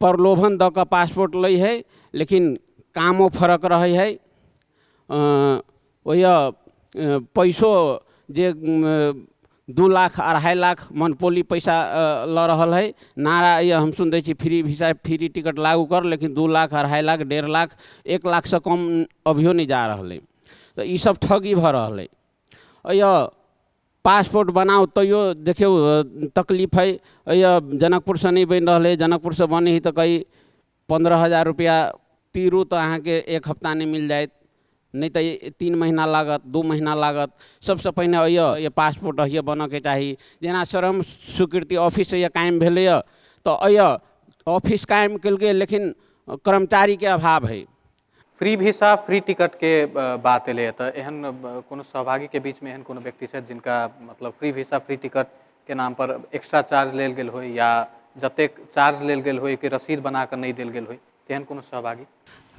Speaker 9: प्रलोभन दऽ कऽ पासपोर्ट लै है, लेकिन कामो फरक रहै है। ओहि पैसो जे 2 लाख 2.5 लाख मनपोली पैसा लऽ रहल है। नारा यह हम सुन दै छी फ्री वीसा फ्री टिकट लागू कर, लेकिन 2 लाख 2.5 लाख 1.5 लाख 1 लाखसँ कम अभियो नहि जा रहल है। तऽ ईसब ठगी भऽ रहल है। अय पासपोर्ट बनाउ तैयो देखियौ तकलीफ है। अय जनकपुरसँ नहि बनि रहल है, जनकपुरसँ बनै है तऽ कही 15,000 रुपैआ तीरू तऽ अहाँके 1 हफ्ता नहि मिल जायत, नहि तऽ 3 महीना लागत, 2 महीना लागत। सबसँ पहिने अय पासपोर्ट अहिए बनऽके चाही। जेना श्रम स्वीकृति ऑफिस अइ कायम भेलैए तऽ अय ऑफिस कायम केलकै, लेकिन कर्मचारीके अभाव है।
Speaker 1: फ्री वीसा फ्री टिकट के बात एलै तऽ एहन कोनो सहभागीके बीचमे एहन कोनो व्यक्ति छथि जिनका मतलब फ्री वीसा फ्री टिकट के नाम पर एक्स्ट्रा चार्ज लेल गेल होइ या जतेक चार्ज लेल गेल होइ के रसीद बना कऽ नहि देल गेल होइ, तेहन कोनो सहभागी?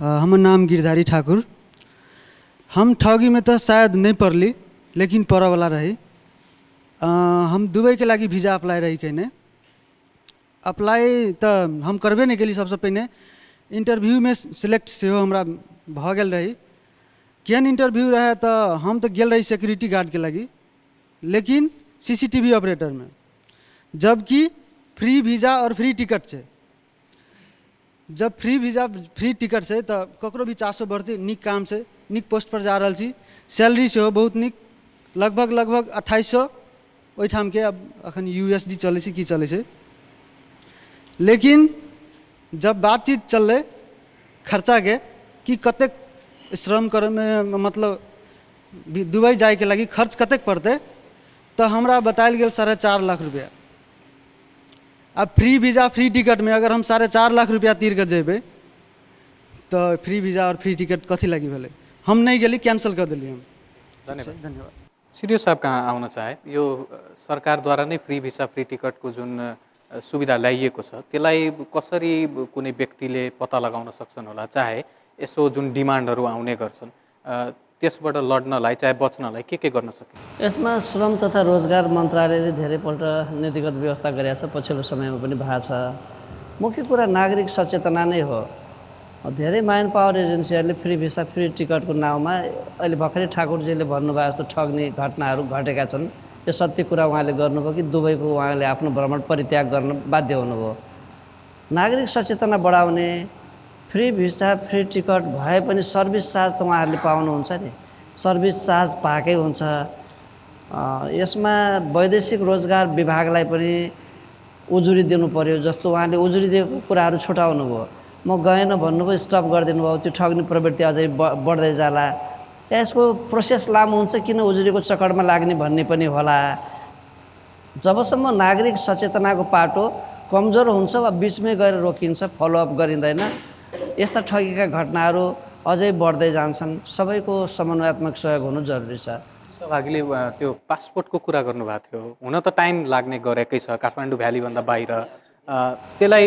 Speaker 10: हमर नाम गिरधारी ठाकुर। हम ठगीमे तऽ शायद नहि पड़ली, लेकिन पड़ऽवला रही। हम दुबईके लागि वीजा अप्लाई रही कयने। अप्लाई तऽ हम करबे नहि केली। सबसँ पहिने इंटरव्यूमे सिलेक्ट सेहो हमरा भऽ गेल रही। केहन इंटरव्यू रहै तऽ हम तऽ गेल रही सिक्योरिटी गार्डके लागि। लेकिन सीसीटीवी ऑपरेटरमे, जबकि फ्री वीजा आओर फ्री टिकट छै। जब फ्री वीजा फ्री टिकट छै तऽ ककरो भी चासो बढ़तै। नीक काम छै, नीक पोस्टपर जा रहल छी, सैलरी सेहो बहुत नीक, लगभग लगभग 2800 ओहिठामके। आब एखन USD चलै छै, की चलै छै। लेकिन जब बातचीत चललै खर्चाके कि कतेक श्रम करैमे, मतलब दुबई जाइके लागि खर्च कतेक पड़तै, तऽ हमरा बतायल गेल 4.5 लाख रुपैआ। आब फ्री वीजा फ्री टिकटमे अगर हम 4.5 लाख रुपैआ तीर कऽ जेबै तऽ फ्री वीजा आओर फ्री टिकट कथी लागि भेलै? हम नहि गेली, कैंसिल कऽ देलियै हम।
Speaker 1: धन्यवाद।
Speaker 10: धन्यवाद।
Speaker 1: सिडिओ साहब कहाँ आउन चाहे, यो सरकारद्वारा नै फ्री भिसा फ्री टिकटको जुन सुविधा ल्याइएको छ, त्यसलाई कसरी कुनै व्यक्तिले पत्ता लगाउन सक्छन् होला? चाहे यसो जुन डिमान्डहरू आउने गर्छन्, त्यसबाट लड्नलाई चाहे बच्नलाई के के गर्न सकिन्छ?
Speaker 2: यसमा श्रम तथा रोजगार मन्त्रालयले धेरैपल्ट नीतिगत व्यवस्था गरेको छ, पछिल्लो समयमा पनि भएको छ। मुख्य कुरा नागरिक सचेतना नै हो। धेरै म्यान पावर एजेन्सीहरूले फ्री भिसा फ्री टिकटको नाउँमा अहिले भर्खरै ठाकुरजीले भन्नुभयो जस्तो ठग्ने घटनाहरू घटेका छन्। यो सत्य कुरा उहाँले गर्नुभयो कि दुबईको उहाँले आफ्नो भ्रमण परित्याग गर्न बाध्य हुनुभयो। नागरिक सचेतना बढाउने, फ्री भिसा फ्री टिकट भए पनि सर्भिस चार्ज त उहाँहरूले पाउनुहुन्छ नि, सर्भिस चार्ज पाएकै हुन्छ। यसमा वैदेशिक रोजगार विभागलाई पनि उजुरी दिनु पर्यो। जस्तो उहाँले उजुरी दिएको कुराहरू छुटाउनु भयो, म गएन भन्नुभयो, स्टप गरिदिनु भयो, त्यो ठग्ने प्रवृत्ति अझै बढ्दै जाला। यसको प्रोसेस लामो हुन्छ, किन उजुरीको चक्करमा लाग्ने भन्ने पनि होला। जबसम्म नागरिक सचेतनाको पाटो कमजोर हुन्छ वा बिचमै गएर रोकिन्छ, फलोअप गरिँदैन, यस्ता ठगीका घटनाहरू अझै बढ्दै जान्छन्। सबैको समन्वयात्मक सहयोग हुनु जरुरी छ।
Speaker 1: सहभागीले त्यो पासपोर्टको कुरा गर्नुभएको थियो। हुन त टाइम लाग्ने गरेकै छ काठमाडौँ भ्यालीभन्दा बाहिर। त्यसलाई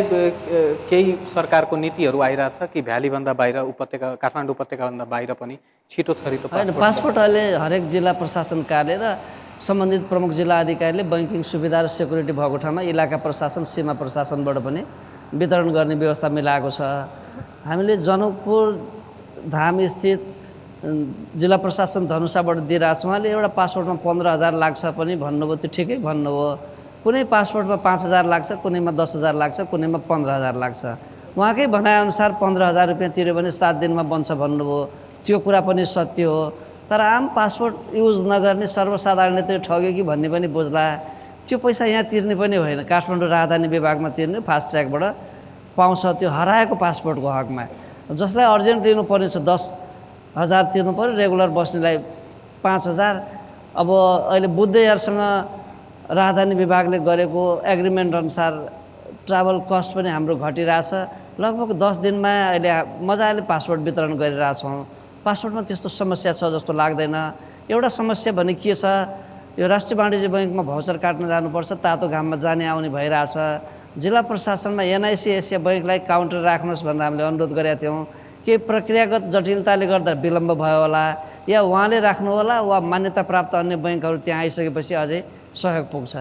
Speaker 1: केही सरकारको नीतिहरू आइरहेछ कि भ्यालीभन्दा बाहिर उपत्यका, काठमाडौँ उपत्यकाभन्दा बाहिर पनि छिटो छरितो
Speaker 2: होइन, पासपोर्ट अहिले हरेक जिल्ला प्रशासन कार्यालय र सम्बन्धित प्रमुख जिल्ला अधिकारीले बैङ्किङ सुविधा र सेक्युरिटी भएको ठाउँमा इलाका प्रशासन, सीमा प्रशासनबाट पनि वितरण गर्ने व्यवस्था मिलाएको छ। हामीले जनकपुर धाम स्थित जिल्ला प्रशासन धनुषाबाट दिइरहेको छौँ। उहाँले एउटा पासपोर्टमा 15,000 लाग्छ पनि भन्नुभयो, त्यो ठिकै भन्नुभयो। कुनै पासपोर्टमा 5,000 लाग्छ, कुनैमा 10,000 लाग्छ, कुनैमा 15,000 लाग्छ। उहाँकै भनाइअनुसार 15,000 रुपियाँ तिर्यो भने 7 दिनमा बन्छ भन्नुभयो, त्यो कुरा पनि सत्य हो। तर आम पासपोर्ट युज नगर्ने सर्वसाधारणले त्यो ठग्यो कि भन्ने पनि बुझ्ला। त्यो पैसा यहाँ तिर्ने पनि होइन, काठमाडौँ राजधानी विभागमा तिर्ने, फास्ट ट्र्याकबाट पाउँछ। त्यो हराएको पासपोर्टको हकमा जसलाई अर्जेन्ट लिनुपर्ने छ 10,000 तिर्नु पऱ्यो, रेगुलर बस्नेलाई 5,000। अब अहिले बुद्ध एयरसँग राजधानी विभागले गरेको एग्रिमेन्ट अनुसार ट्राभल कस्ट पनि हाम्रो घटिरहेछ। लगभग 10 दिनमा अहिले मजाले पासपोर्ट वितरण गरिरहेछौँ। पासपोर्टमा त्यस्तो समस्या छ जस्तो लाग्दैन। एउटा समस्या भने के छ, यो राष्ट्रिय वाणिज्य बैङ्कमा भाउचर काट्न जानुपर्छ, तातो घाममा जाने आउने भइरहेछ। जिल्ला प्रशासनमा एनआइसी एसिया बैङ्कलाई काउन्टर राख्नुहोस् भनेर हामीले अनुरोध गरेका थियौँ। केही प्रक्रियागत जटिलताले गर्दा विलम्ब भयो होला, या उहाँले राख्नु होला, वा मान्यता प्राप्त अन्य बैङ्कहरू त्यहाँ आइसकेपछि अझै सहयोग पुग्छ।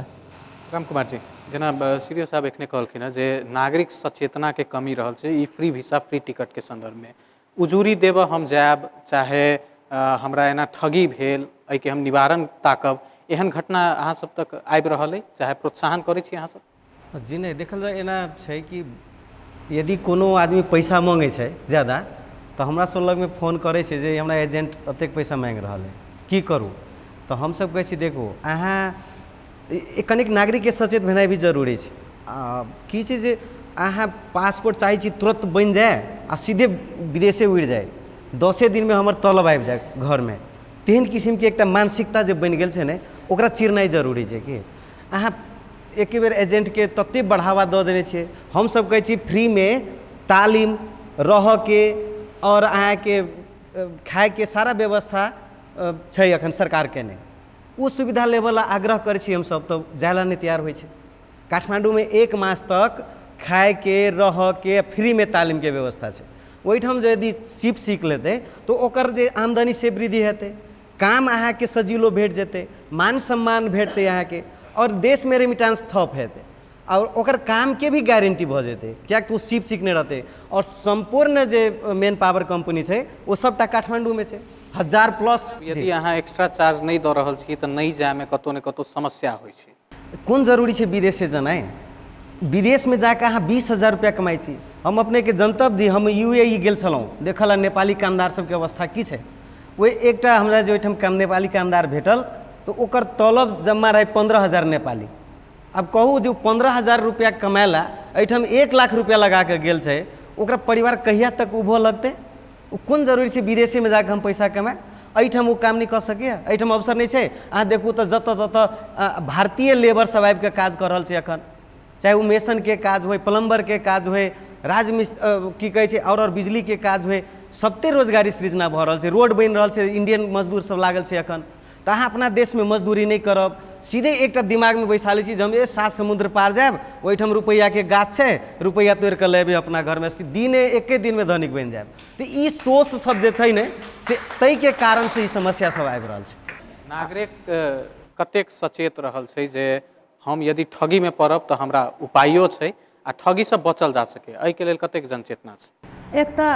Speaker 1: रामकुमारजी, जेना सीडीओ साहब एखने कहलखिन हँ जे नागरिक सचेतनाके कमी रहल छै ई फ्री भिसा फ्री टिकटके सन्दर्भमे। उजूरी देबऽ हम जायब, चाहे हमरा एना ठगी भेल, एहिके हम निवारण ताकब, एहन घटना अहाँ सब तक आबि रहल अइ, चाहे प्रोत्साहन करै छी अहाँ सब?
Speaker 3: जी नहि, देखल जाय एना छै कि यदि कोनो आदमी पैसा माँगै छै ज्यादा तऽ हमरा सब लगमे फोन करै छै जे हमरा एजेंट एतेक पैसा माँगि रहल अइ, की करू? तऽ हमसब कहै छी, देखू अहाँ कनिक नागरिकके सचेत भेनाइ भी जरूरी छै। आ की छै जे अहाँ पासपोर्ट चाहै छी तुरन्त बनि जाय आ सीधे विदेशे उड़ि जाय, 10 दिनमे हमर तलब आबि जाय घरमे, तेहन किसिमके एकटा मानसिकता जे बनि गेल छै ने, ओकरा चिरनाइ जरूरी छै। कि अहाँ एके बेर एजेंटके ततेक बढ़ावा दऽ देने छियै। हमसब कहै छी फ्रीमे तालीम, रहऽके आओर अहाँके खायके सारा व्यवस्था छै एखन सरकार केने। ओ सुविधा लेबऽ ला आग्रह करै छी हमसब तऽ जाय ला नहि तैयार होइ छै। काठमाण्डूमे एक मास तक खायके, रहऽके, फ्रीमे तालीमके व्यवस्था छै। ओहिठाम जे यदि सीप सीख लेतै तऽ ओकर जे आमदनी से वृद्धि हेतै, काम अहाँके सजिलो भेट जेतै, मान सम्मान भेटतै अहाँके आओर देशमे रेमिटांस थप हेतै। आओर ओकर कामके भी गारंटी भऽ जेतै, किएक तऽ ओ सीप सीखने रहतै। आओर सम्पूर्ण जे मेन पावर कम्पनी छै ओ सबटा काठमाण्डूमे छै, 1000+।
Speaker 1: यदि अहाँ एक्स्ट्रा चार्ज नहि दऽ रहल छी तऽ नहि जायमे कतहु ने कतहु समस्या होइ छै।
Speaker 3: कोन जरूरी छै विदेशे जेनाइ? विदेशमे जाकऽ अहाँ 20,000 रुपैआ कमाइ छी। हम अपनेके जनतब दी, हम यू ए ई गेल छलहुँ देखऽ लए नेपाली कामदार सबके अवस्था की छै। ओहि एकटा हमरा जे ओहिठाम काम नेपाली कामदार भेटल तऽ ओकर तलब जम्मा रहै 15,000 नेपाली। आब कहू जे ओ 15,000 रुपैआ कमाइ लए एहिठाम 1 लाख रुपैआ लगाकऽ गेल छै, ओकरा परिवार कहिया तक उभऽ लगतै? ओ कोन जरूरी छै विदेशेमे जाकऽ हम पैसा कमाइ? एहिठाम ओ काम नहि कऽ सकैए, एहिठाम अवसर नहि छै। अहाँ देखू तऽ जतऽ ततऽ भारतीय लेबर सब आबिकऽ काज कऽ रहल छै एखन, चाहे ओ मेसनके काज होइ, प्लम्बरके काज होइ, राजमिस की कहै छै आओर बिजलीके काज होइ, सबते रोजगारी सृजना भऽ रहल छै। रोड बनि रहल छै, इंडियन मजदूर सब लागल छै एखन। तऽ अहाँ अपना देशमे मजदूरी नहि करब, सीधे एकटा दिमागमे बैसा लै छी जे हम 7 समुद्र पार जायब, ओहिठाम रुपैआके गाछ छै, रुपैआ तोड़ि कऽ लेबै अपना घरमे, दिने एके दिनमे धनिक बनि जायब। तऽ ई सोच सब जे छै ने से ताहिके कारणसँ ई समस्या सब आबि रहल छै।
Speaker 1: नागरिक कतेक सचेत रहल छै जे हम यदि ठगीमे पड़ब तऽ हमरा उपायो छै आ ठगीसँ बचल जा सकै, एहिके लेल कतेक जनचेतना छै?
Speaker 4: एक तऽ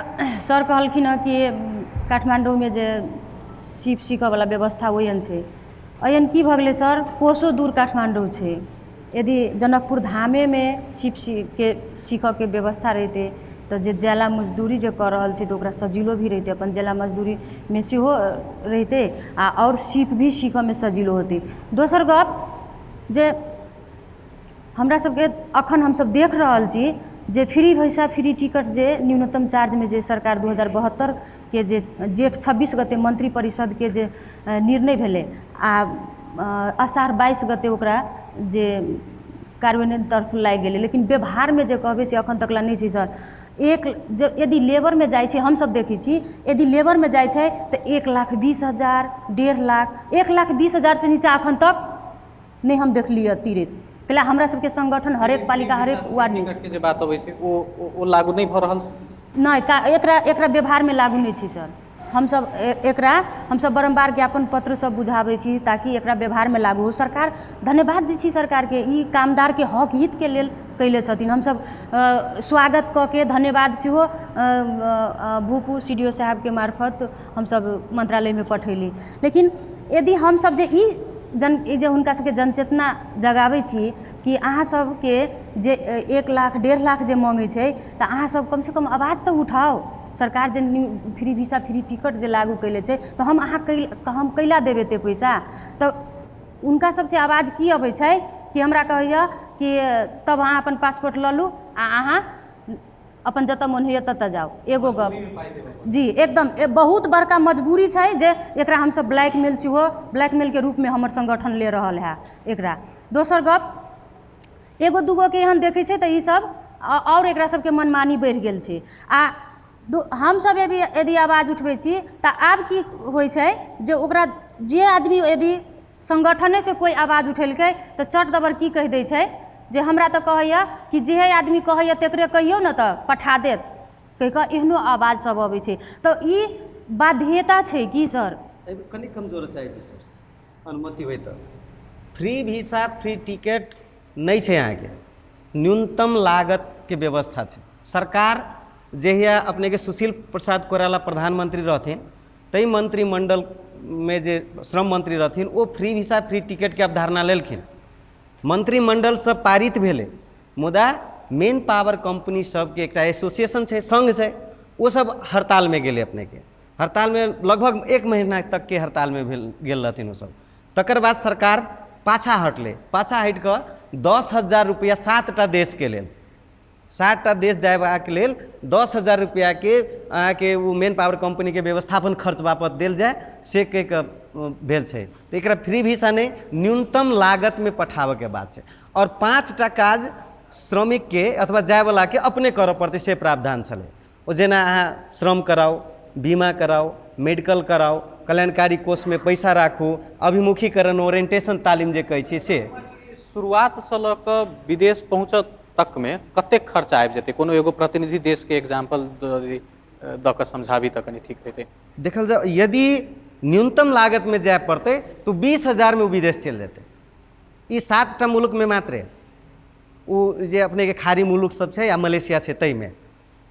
Speaker 4: सर कहलखिन हँ कि काठमाण्डूमे जे सीप सीखऽवला व्यवस्था ओहन छै, एहन की भऽ गेलै सर, कोसो दूर काठमाण्डू छै। यदि जनकपुर धामेमे सीप सीखके सीखऽके व्यवस्था रहितै तऽ जे जेला मजदूरी जे कऽ रहल छै तऽ ओकरा सजिलो भी रहितै, अपन जेला मजदूरीमे सेहो रहितै आ आओर सीप भी सीखऽमे सजिलो होतै। दोसर गप जे हमरा सबके अखन हमसब देख रहल छी जे फ्री भैसा फ्री टिकट जे न्यूनतम चार्जमे जे सरकार 2072 के जे जेठ 26 गते मंत्री परिषदके जे निर्णय भेलै आ अषाढ़ 22 गते ओकरा जे कार्यान्वयन तरफ लागि गेलै, लेकिन व्यवहारमे जे कहबै से अखन तक ला नहि छै सर। एक जे यदि लेबरमे जाइ छै, हमसब देखै छी यदि लेबरमे जाइ छै तऽ 1,20,000, 1.5 लाख, 1,20,000 से नीचा अखन तक नहि हम देखलियै तीरैत। कैला हमरा सबके संगठन हरेक पालिका हरेक वार्डमे
Speaker 1: टिकटके जे बात अबै छै ओ लागू नहि भऽ रहल छै?
Speaker 4: नहि, एकरा एकरा व्यवहारमे लागू नहि छै सर। हमसब एकरा हमसब बारम्बार ज्ञापन पत्र सब बुझाबै छी ताकि एकरा व्यवहारमे लागू हो। सरकार धन्यवाद दै छी सरकारके, ई कामदारके हक हितके लेल कयले छथिन। हमसब स्वागत कऽ के धन्यवाद सेहो भूपू सी डी ओ साहबके मार्फत हमसब मंत्रालयमे पठेली। लेकिन यदि हमसब जे ई ई जे हुनका सबके जनचेतना जगाबै छी कि अहाँ सबके जे 1 लाख 1.5 लाख जे मङ्गै छै तऽ अहाँ सब कमसँ कम आवाज तऽ उठाउ। सरकार जे फ्री वीसा फ्री टिकट जे लागू कयले छै तऽ हम अहाँ हम कैला देबै एते पैसा? तऽ हुनका सबसँ आवाज की अबै छै कि हमरा कहैए कि तब अहाँ अपन पासपोर्ट लऽ लू आ अहाँ अपन जतऽ मोन होइए ततऽ जाउ। एगो गप जी एकदम बहुत बड़का मजबूरी छै जे एकरा हमसब ब्लैकमेल सेहो ब्लैकमेलके रूपमे हमर संगठन ले रहल है एकरा। दोसर गप एगो दूगोके एहन देखै छै तऽ ईसब आओर एकरा सबके मनमानी बढ़ि गेल छै। आ हमसब यदि आवाज उठबै छी तऽ आब की होइ छै जे ओकरा जे आदमी यदि संगठनेसँ कोइ आवाज उठेलकै तऽ चट दबर की कहि दै छै जे हमरा तऽ कहैए कि जेहे आदमी कहैए तकरे कहियौ ने तऽ पठा देत कहि कऽ एहनो आवाज सब अबै छै। तऽ ई बाध्यता छै की सर?
Speaker 3: एहिमे कनि कमजोर चाहै छी सर, अनुमति होइ तऽ। फ्री वीसा फ्री टिकट नहि छै अहाँके, न्यूनतम लागतके व्यवस्था छै। सरकार जहिया अपनेके सुशील प्रसाद कोइराला प्रधानमंत्री रहथिन ताहि मंत्रिमंडलमे जे श्रम मंत्री रहथिन ओ फ्री वीसा फ्री टिकटके अवधारणा लेलखिन, मंत्रिमंडलसँ पारित भेलै, मुदा मेन पावर कम्पनी सबके एकटा एसोसिएशन छै, संघ छै, ओ सब हड़तालमे गेलै। अपनेके हड़तालमे लगभग 1 महीना तकके हड़तालमे गेल रहथिन ओसब। तकर बाद सरकार पाछा हटलै, पाछा हटि कऽ 10,000 रुपैआ 7टा देशके लेल, 7टा देश जायबाक लेल 10,000 रुपैआके अहाँके ओ मेन पावर कम्पनीके व्यवस्थापन खर्च बापत देल जाय से कहि कऽ भेल छै। तऽ एकरा फ्री वीसा नहि, न्यूनतम लागतमे पठाबऽके बात छै। आओर 5टा काज श्रमिकके अथवा जायवलाके अपने करऽ पड़तै से प्रावधान छलै। ओ जेना अहाँ श्रम कराउ, बीमा कराउ, मेडिकल कराउ, कल्याणकारी कोषमे पैसा राखू, अभिमुखीकरण ओरिएंटेशन तालीम जे कहै छियै से।
Speaker 1: शुरुआतसँ लऽ कऽ विदेश पहुँचऽ तकमे कतेक खर्चा आबि जेतै? कोनो एगो प्रतिनिधि देशके एग्जाम्पल दऽ कऽ समझाबी तऽ कनि ठीक रहितै।
Speaker 3: देखल जाउ, यदि न्यूनतम लागतमे जाय पड़तै तऽ 20,000 मे ओ विदेश चलि जेतै। ई 7टा मुल्कमे मात्रे। ओ जे अपनेके खाड़ी मुलुक सब छै या मलेशिया छै ताहिमे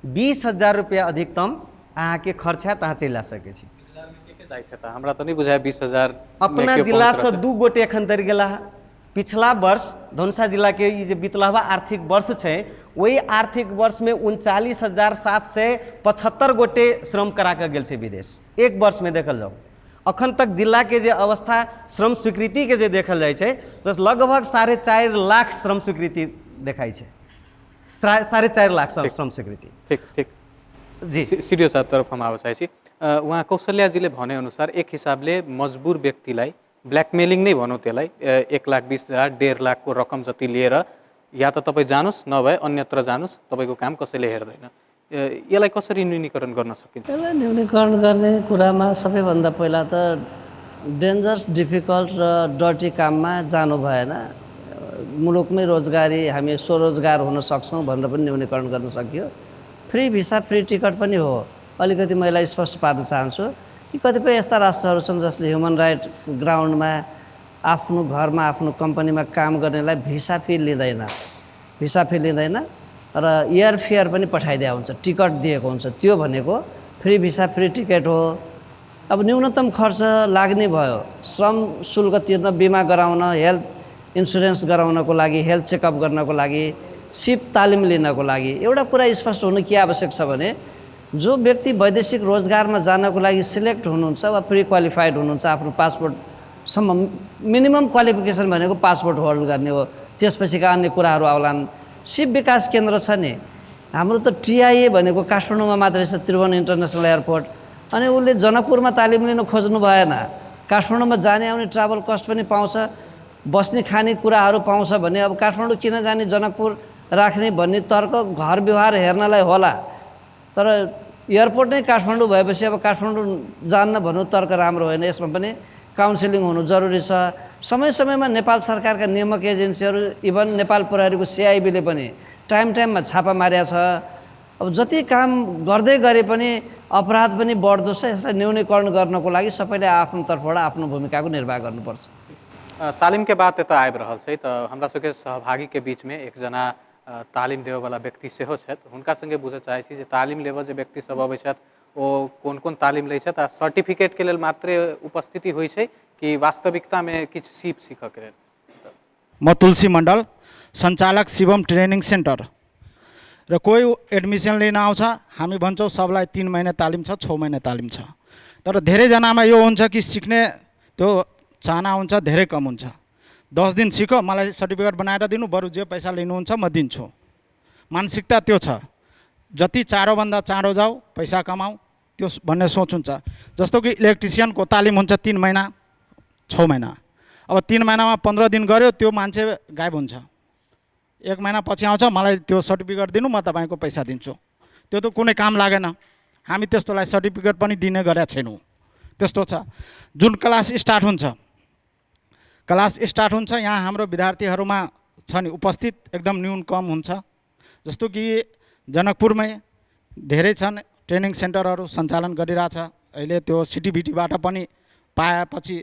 Speaker 3: 20,000 रुपैआ अधिकतम अहाँके खर्च हैत, अहाँ चलि आ सकै छी।
Speaker 1: हमरा तऽ नहि बुझाय 20,000।
Speaker 3: अपना जिलासँ 2 गोटे एखन धरि गेला। पिछला वर्ष धनुषा जिलाके ई जे बितलहवा आर्थिक वर्ष छै, ओहि आर्थिक वर्षमे 39,775 गोटे श्रम करा कऽ गेल छै विदेश, एक वर्षमे देखल जाउ। अखन तक जिलाके जे अवस्था श्रम स्वीकृतिके जे देखल जाइ छै तऽ लगभग 4.5 लाख श्रम स्वीकृति देखाइ छै, 4.5 लाख श्रम स्वीकृति।
Speaker 1: ठीक ठीक
Speaker 3: जी।
Speaker 1: सिडिओ साहब तरफ हम आबऽ चाहै छी। उहाँ कौशल्याजीले भनेअनुसार एक हिसाबले मजबुर व्यक्तिलाई ब्ल्याकमेलिङ नै भनौँ त्यसलाई, 1,20,000 1.5 लाखको रकम जति लिएर या त तपाईँ जानुस् नभए अन्यत्र जानुस्, तपाईँको काम कसैले हेर्दैन, यसलाई कसरी न्यूनीकरण गर्न सकिन्छ?
Speaker 2: यसलाई न्यूनीकरण गर्ने कुरामा सबैभन्दा पहिला त डेन्जर्स, डिफिकल्ट र डर्टी काममा जानु भएन। मुलुकमै रोजगारी हामी स्वरोजगार हुन सक्छौँ भनेर पनि न्यूनीकरण गर्न सकियो। फ्री भिसा फ्री टिकट पनि हो। अलिकति म यसलाई स्पष्ट पार्न चाहन्छु कि कतिपय यस्ता राष्ट्रहरू छन् जसले ह्युमन राइट ग्राउन्डमा आफ्नो घरमा आफ्नो कम्पनीमा काम गर्नेलाई भिसा फी लिँदैन, भिसा फी लिँदैन र एयर फेयर पनि पठाइदिएको हुन्छ, टिकट दिएको हुन्छ। त्यो भनेको फ्री भिसा फ्री टिकट हो। अब न्यूनतम खर्च लाग्ने भयो, श्रम शुल्क तिर्न, बिमा गराउन, हेल्थ इन्सुरेन्स गराउनको लागि, हेल्थ चेकअप गर्नको लागि, सिप तालिम लिनको लागि। एउटा कुरा स्पष्ट हुनु के आवश्यक छ भने जो व्यक्ति वैदेशिक रोजगारमा जानको लागि सिलेक्ट हुनुहुन्छ वा प्री क्वालिफाइड हुनुहुन्छ, आफ्नो पासपोर्टसम्म मिनिमम क्वालिफिकेसन भनेको पासपोर्ट होल्ड गर्ने हो, त्यसपछिका अन्य कुराहरू आउलान्। सिप विकास केन्द्र छ नि हाम्रो त, टिआइए भनेको काठमाडौँमा मात्रै छ, त्रिभुवन इन्टरनेसनल एयरपोर्ट। अनि उसले जनकपुरमा तालिम लिन खोज्नु भएन, काठमाडौँमा जाने आउने ट्राभल कस्ट पनि पाउँछ, बस्ने खाने कुराहरू पाउँछ भने अब काठमाडौँ किन जाने, जनकपुर राख्ने भन्ने तर्क घर व्यवहार हेर्नलाई होला, तर एयरपोर्ट नै काठमाडौँ भएपछि अब काठमाडौँ जान्न भन्नु तर्क राम्रो होइन। यसमा पनि काउन्सिलिङ हुनु जरुरी छ। समय समयमा नेपाल सरकारका नियामक एजेन्सीहरू, इभन नेपाल प्रहरीको सिआइबीले पनि टाइम टाइममा छापा मारेको छ। अब जति काम गर्दै गरे पनि अपराध पनि बढ्दो छ। यसलाई न्यूनीकरण गर्नको लागि सबैले आफ्नो तर्फबाट आफ्नो भूमिकाको निर्वाह गर्नुपर्छ।
Speaker 1: तालिमके बात एतऽ आबि रहल छै तऽ हमरा सबके सहभागीके बीचमे एकजना तालिम देबऽवला व्यक्ति सेहो छथि, हुनका सङ्गे बुझऽ चाहै छी जे तालिम लेबऽ जे व्यक्ति सब अबै छथि ओ कोन कोन तालिम लै छथि आ सर्टिफिकेटके लेल मात्रे उपस्थिति होइ छै कि वास्तविकतामे किछु सीप सीखऽके लेल?
Speaker 6: म तुलसी मण्डल, सञ्चालक शिवम ट्रेनिङ सेन्टर। र कोही एडमिसन लिन आउँछ, हामी भन्छौँ सबलाई 3 महिना तालिम छ, 6 महिना तालिम छ, तर धेरैजनामा यो हुन्छ कि सिक्ने त्यो चाहना हुन्छ धेरै कम हुन्छ। 10 दिन सिको, मलाई सर्टिफिकेट बनाएर दिनु, बरु जे पैसा लिनुहुन्छ म दिन्छु, मानसिकता त्यो छ। जति चाँडोभन्दा चाँडो जाऊ पैसा कमाऊ त्यो भन्ने सोच हुन्छ। जस्तो कि इलेक्ट्रिसियनको तालिम हुन्छ 3 महिना 6 महिना, अब 3 महिनामा 15 दिन गऱ्यो त्यो मान्छे गायब हुन्छ, 1 महिना पछि आउँछ मलाई त्यो सर्टिफिकेट दिनु म तपाईँको पैसा दिन्छु, त्यो त कुनै काम लागेन। हामी त्यस्तोलाई सर्टिफिकेट पनि दिने गरेका छैनौँ। त्यस्तो छ। जुन क्लास स्टार्ट हुन्छ, क्लास स्टार्ट हुन्छ यहाँ हाम्रो विद्यार्थीहरूमा छ नि उपस्थित एकदम न्यून कम हुन्छ। जस्तो कि जनकपुरमै धेरै छन् ट्रेनिङ सेन्टरहरू सञ्चालन गरिरहेछ, अहिले त्यो सिटिभिटीबाट पनि पाएपछि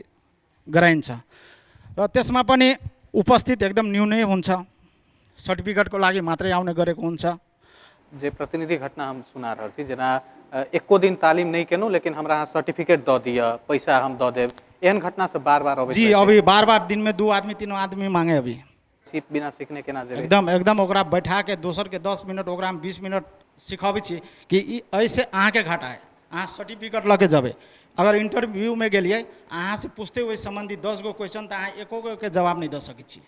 Speaker 6: गराइन्छ र त्यसमा पनि उपस्थित एकदम न्यूनै हुन्छ, सर्टिफिकेटको लागि मात्रै आउने गरेको हुन्छ।
Speaker 1: जे प्रतिनिधि घटना हम सुना रहल छी, जेना एको दिन तालिम नहि केलहुँ लेकिन हमरा अहाँ सर्टिफिकेट दऽ दिअ, पैसा हम दऽ देब, एहन घटना सब बार बार अबैत
Speaker 6: जी।
Speaker 1: रहै छै।
Speaker 6: अभी बार बार दिन में 2 आदमी 3 आदमी मांगे अभी।
Speaker 1: सीप बिना सीखने केना जेबै?
Speaker 6: एकदम एकदम ओकरा बैठा के दोसर के 10 मिनट ओकरा हम 20 मिनट सिखबै छी कि ई एहिसँ अहाँके घाटा है, अहाँ सर्टिफिकेट लऽ के जेबै। अगर इंटरव्यूमे गेलियै अहाँसँ पूछते ओहि सम्बन्धी 10 गो क्वेश्चन तऽ अहाँ एको गो के जवाब नहि दऽ सकै छियै,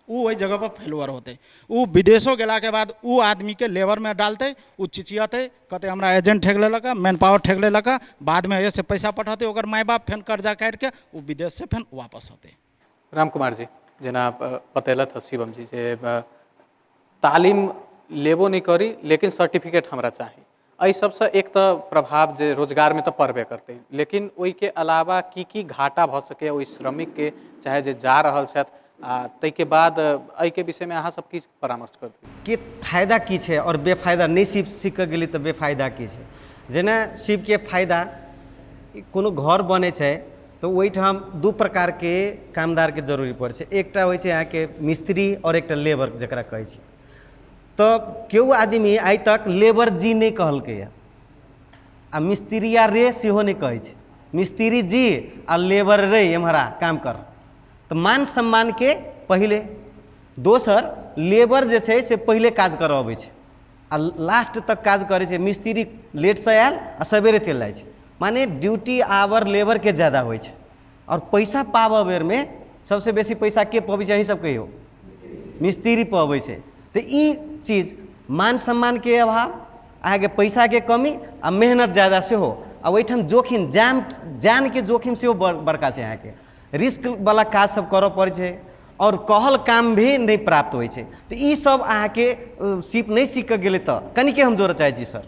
Speaker 6: उ ओहि जगह पर फेलुअर होतै। उ विदेशो गेलाके बाद उ आदमीके लेबरमे डालतै, उ चिचियतै, कहतै हमरा एजेंट ठेक लेलक, मैन पावर ठेक लेलक, बादमे एहिसँ पैसा पठेतै ओकर माय बाप, फेन कर्जा काटिके उ विदेशसँ फेन वापस अतै।
Speaker 1: राम कुमार जी, जेना बतेलथि शिवम जी जे तालिम लेबो नहि करी लेकिन सर्टिफिकेट हमरा चाही, एहि सबसँ एक तऽ प्रभाव जे रोजगारमे तऽ पड़बे करतै, लेकिन ओहिके अलावा की की घाटा भऽ सकैए ओहि श्रमिकके चाहे जे जा रहल छथि, आ ताहिके बाद एहिके विषयमे अहाँ सब की परामर्श करबै?
Speaker 3: के फायदा की छै आओर बेफायदा? नहि सीप सीख कऽ गेली तऽ बेफायदा की छै? जेना सीपके फायदा, कोनो घर बनै छै तऽ ओहिठाम दू प्रकारके कामदारके जरूरी पड़ै छै। एकटा होइ छै अहाँके मिस्त्री आओर एकटा लेबर जकरा कहै छै। तऽ केओ आदमी आइ तक लेबर जी नहि कहलकैए आ मिस्त्रिया रे सेहो नहि कहै छै। मिस्त्री जी आ लेबर रे एम्हर आ काम कर। तऽ मान सम्मानके पहिले, दोसर लेबर जे छै से पहिले काज करऽ अबै छै आ लास्ट तक काज करै छै। मिस्त्री लेटसँ आयल आ सवेरे चलि जाइ छै, माने ड्यूटी आवर लेबरके ज्यादा होइ छै। आओर पैसा पाबऽ बेरमे सबसँ बेसी पैसा के पबै छै अहीं सब कहियौ? मिस्त्री पबै छै। तऽ ई चीज मान सम्मानके अभाव, अहाँके पैसाके कमी आ मेहनत ज्यादा सेहो, आ ओहिठाम जोखिम जानके जोखिम सेहो बड़का छै। अहाँके रिस्कवला काज सब करऽ पड़ै छै आओर कहल काम भी नहि प्राप्त होइ छै। तऽ ई सब अहाँके सीप नहि सीख कऽ गेलै। तऽ कनिके हम जोड़ऽ चाहै छी सर,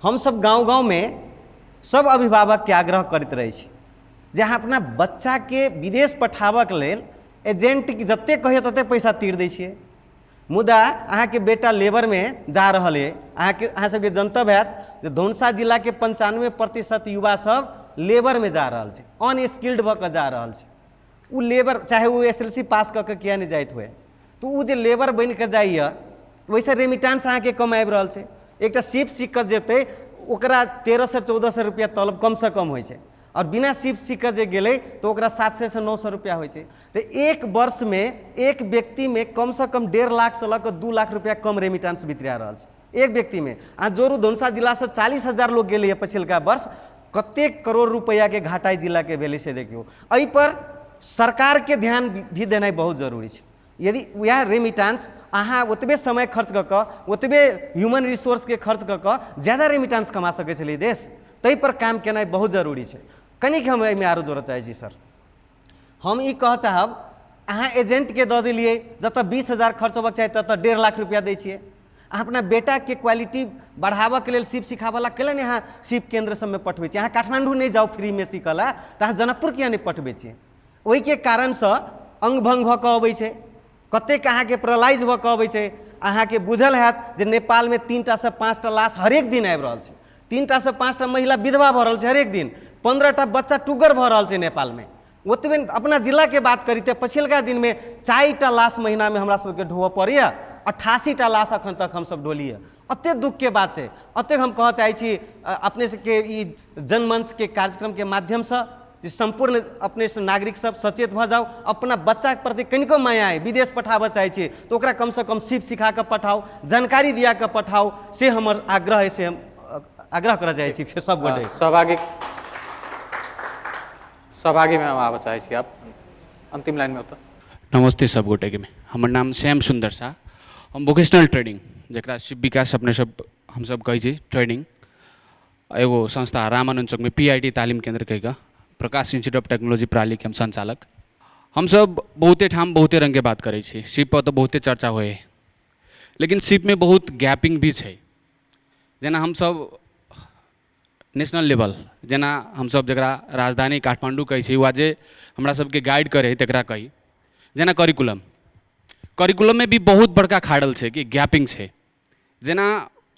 Speaker 3: हमसब गाँव गाँवमे सब अभिभावकके आग्रह करैत रहै छी जे अहाँ अपना बच्चाके विदेश पठाबऽके लेल एजेंटके जतेक कहियौ ततेक पैसा तीर दै छियै, मुदा अहाँके बेटा लेबरमे जा रहल अइ। अहाँके अहाँ सबके जनतब हैत जे धनुषा जिलाके 95% युवा सब लेबरमे जा रहल छै, अनस्किल्ड भऽ कऽ जा रहल छै। ओ लेबर चाहे ओ SLC पास कऽ कऽ किया नहि जाइत हुए, तऽ ओ जे लेबर बनि कऽ जाइए ओहिसँ रेमिटांस अहाँके कम आबि रहल छै। एकटा सीप सीख कऽ जेतै ओकरा 1300 1400 रुपैआ तलब कमसँ कम होइ छै, आओर बिना सीप सीख कऽ जे गेलै तऽ ओकरा 700 से 900 रुपैआ होइ छै। तऽ एक वर्षमे एक व्यक्तिमे कमसँ कम 1.5 लाखसँ लऽ कऽ 2 लाख रुपैआ कम रेमिटांस बितरा रहल छै एक व्यक्तिमे। अहाँ जोड़ू, धनुषा जिलासँ 40,000 लोक गेलैए पछिलका वर्ष, कतेक करोड़ रुपैआके घाटा एहि जिलाके भेलै से देखियौ। एहिपर सरकारके ध्यान भी देनाइ बहुत जरूरी छै। यदि वएह रेमिटांस अहाँ ओतबे समय खर्च कऽ कऽ, ओतबे ह्यूमन रिसोर्सके खर्च कऽ कऽ ज्यादा रेमिटांस कमा सकै छलै देश, ताहिपर काम केनाइ बहुत जरूरी छै। कनिक हम एहिमे आरो जोड़ऽ चाहै छी सर, हम ई कहऽ चाहब अहाँ एजेंटके दऽ देलियै, जतऽ 20,000 खर्च होबऽके चाही ततऽ 1.5 लाख रुपैआ दै छियै। अहाँ अपना बेटाके क्वालिटी बढ़ाबऽके लेल सीप सिखाबऽ ला कैला नहि अहाँ सीप केन्द्र सबमे पठबै छियै? अहाँ काठमाण्डू नहि जाउ फ्रीमे सीखऽ ला तऽ अहाँ जनकपुर किया नहि पठबै छियै? ओहिके कारणसँ अङ्ग भङ्ग भऽ कऽ अबै छै, कतेक अहाँके पैरालाइज भऽ कऽ अबै छै। अहाँके बुझल हैत जे नेपालमे 3 टा 5टा लाश हरेक दिन आबि रहल छै, 3 टा 5टा महिला विधवा भऽ रहल छै हरेक दिन, 15टा बच्चा टुग्गर भऽ रहल छै नेपालमे। ओतबे अपना जिलाके बात करी तऽ पछिलका दिनमे 4टा लाश महीनामे हमरा सबके ढोअ पड़ैए, 88टा लाश एखन तक हमसब ढोलिए। एतेक दुःखके बात छै। एतेक हम कहऽ चाहै छी अपने सबके ई जनमञ्चके कार्यक्रमके माध्यमसँ जे सम्पूर्ण अपने सब नागरिक सब सचेत भऽ जाउ। अपना बच्चाके प्रति कनिको माया अइ, विदेश पठाबऽ चाहै छी तऽ ओकरा कमसँ कम सीप सिखा कऽ पठाउ, जानकारी दिया कऽ पठाउ, से हमर आग्रह अइ, से हम आग्रह करऽ चाहै छी फेर सब गोटे।
Speaker 1: सहभागीमे हम आबऽ चाहै छी आब अन्तिम लाइनमे ओतऽ।
Speaker 9: नमस्ते सब गोटेके, हमर नाम श्याम सुन्दर साह। हम वोकेशनल ट्रेनिंग जकरा शिव विकास अपने सब हमसब कहै छी ट्रेनिंग, एगो संस्था रामानन्द चौकमे PIT तालिम केन्द्र कहि कऽ प्रकाश इन्स्टिट्यूट ऑफ टेक्नोलॉजी प्रालीके हम संचालक। हमसब बहुते ठाम बहुते रङ्गके बात करै छी, शिवपर तऽ बहुते चर्चा होइ है, लेकिन शिवमे बहुत गैपिंग भी छै। जेना हमसब नेशनल लेवल, जेना हमसब जकरा राजधानी काठमाण्डू कहै छी वा जे हमरा सबके गाइड करै हइ तकरा कही, जेना करिकुलम, करिकुलममे भी बहुत बड़का खाडल छै कि गैपिंग छै। जेना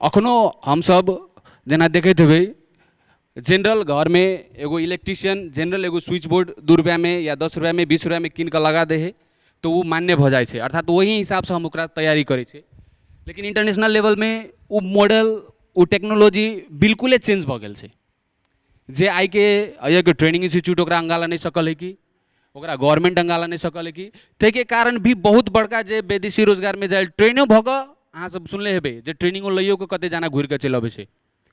Speaker 9: एखनो हमसब जेना देखैत हेबै जेनरल घरमे एगो इलेक्ट्रिशियन जेनरल एगो स्विच बोर्ड 2 रुपैआमे या 10 रुपैआमे 20 रुपैआमे कीन कऽ लगा दै हइ तऽ ओ मान्य भऽ जाइ छै, अर्थात ओही हिसाबसँ हम ओकरा तैयारी करै छियै। लेकिन इंटरनेशनल लेवलमे ओ मॉडल ओ टेक्नोलॉजी बिल्कुले चेंज भऽ गेल छै, जे आइके एहिके ट्रेनिंग इंस्टीट्यूट ओकरा अङ्गालऽ नहि सकल हइ कि ओकरा गवर्नमेंट अङ्गालऽ नहि सकल हइ कि ताहिके कारण भी बहुत बड़का जे विदेशी रोजगारमे जाइ ट्रेनो भऽ कऽ अहाँ सब सुनले हेबै जे ट्रेनिंगो लैयो कऽ कते जना घुरि कऽ चलि अबै छै,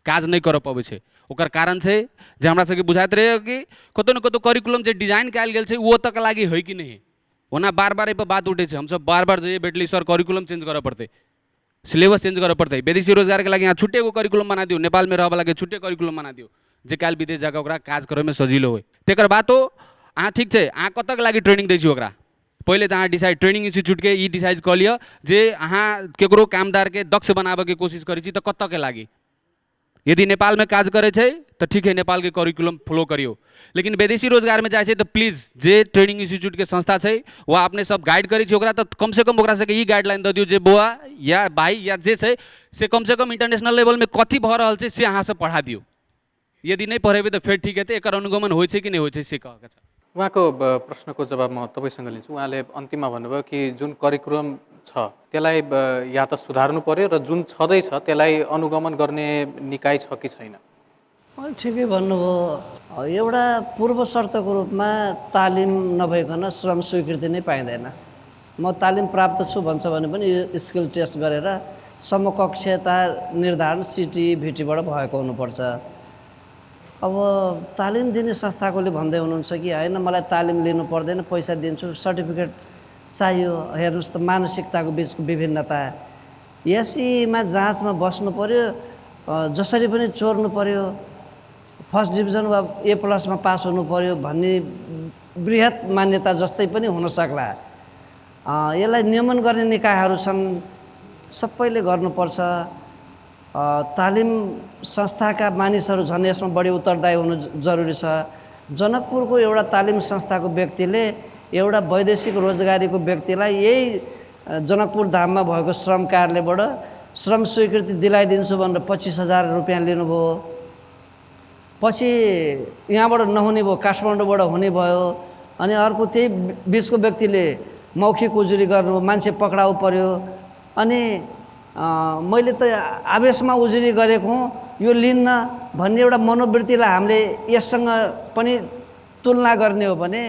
Speaker 9: काज नहि करऽ पबै छै। ओकर कारण छै जे हमरा सबके बुझाइत रहैए कि कतहु ने कतहु करिकुलम जे डिजाइन कयल गेल छै ओ ओतऽके लागि हइ कि नहि हइ। ओना बार बार एहिपर बात उठै छै, हमसब बार बार जाइए भेटली सर करिकुलम चेंज करऽ पड़तै, सिलेबस चेंज करऽ पड़तै, विदेशी रोजगारके लागि अहाँ छुट्टे एगो करिकुलम बना दियौ, नेपालमे रहऽवलाके छुट्टे करिकुलम बना दियौ जे काल्हि विदेश जाकऽ ओकरा काज करैमे सजिलो होइ। तकर बादो अहाँ ठीक छै, अहाँ कतऽके लागि ट्रेनिंग दै छी ओकरा पहिले तऽ अहाँ डिसाइड ट्रेनिंग इंस्टीट्यूटके ई डिसाइड कऽ लिअ जे अहाँ केकरो कामदारके दक्ष बनाबऽके कोशिश करै छी तऽ कतऽके लागि। यदि नेपालमे काज करै छै तऽ ठीक है नेपालके करिकुलम फॉलो करियौ, लेकिन विदेशी रोजगारमे जाइ छै तऽ प्लीज जे ट्रेनिंग इंस्टीट्यूटके संस्था छै वा अपने सब गाइड करै छी ओकरा तऽ कमसँ कम ओकरा सबके ई गाइडलाइन दऽ दियौ जे बौआ या भाइ या जे छै से कमसँ कम इंटरनेशनल लेवलमे कथी भऽ रहल छै से अहाँ सब पढ़ा दियौ। यदि नहि पढ़ेबै तऽ फेर ठीक हेतै। एकर अनुगमन होइ छै कि नहि होइ छै से कहऽके छै।
Speaker 1: उहाँको प्रश्नको जवाब म तपाईँसँग लिन्छु। उहाँले अन्तिममा भन्नुभयो कि जुन करिकुलम छ त्यसलाई या त सुधार्नु पर्यो र जुन छँदैछ त्यसलाई अनुगमन गर्ने निकाय छ कि छैन?
Speaker 2: ठिकै भन्नुभयो। एउटा पूर्व शर्तको रूपमा तालिम नभइकन श्रम स्वीकृति नै पाइँदैन। म तालिम प्राप्त छु भन्छ भने पनि स्किल टेस्ट गरेर समकक्षता निर्धारण सिटी भिटीबाट भएको हुनुपर्छ। अब तालिम दिने संस्थाकोले भन्दै हुनुहुन्छ कि होइन मलाई तालिम लिनु पर्दैन, पैसा दिन्छु, सर्टिफिकेट चाहियो। हेर्नुहोस् त मानसिकताको बिचको विभिन्नता। एसईमा जाँचमा बस्नु पर्यो, जसरी पनि चोर्नु पर्यो, फर्स्ट डिभिजन वा ए प्लसमा पास हुनु पर्यो भन्ने बृहत मान्यता जस्तै पनि हुन सक्ला। यसलाई नियमन गर्ने निकायहरू छन्, सबैले गर्नुपर्छ। तालिम संस्थाका मानिसहरू झन् यसमा बढी उत्तरदायी हुनु जरुरी छ। जनकपुरको एउटा तालिम संस्थाको व्यक्तिले एउटा वैदेशिक रोजगारीको व्यक्तिलाई यही जनकपुर धाममा भएको श्रम कार्यालयबाट श्रम स्वीकृति दिलाइदिन्छु भनेर 25,000 रुपियाँ लिनुभयो। पछि यहाँबाट नहुने भयो, काठमाडौँबाट हुने भयो। अनि अर्को त्यही बिचको व्यक्तिले मौखिक उजुरी गर्नु, मान्छे पक्राउ पर्यो। अनि मैले त आवेशमा उजुरी गरेको हुँ, यो लिन्न भन्ने एउटा मनोवृत्तिलाई हामीले यससँग पनि तुलना गर्ने हो भने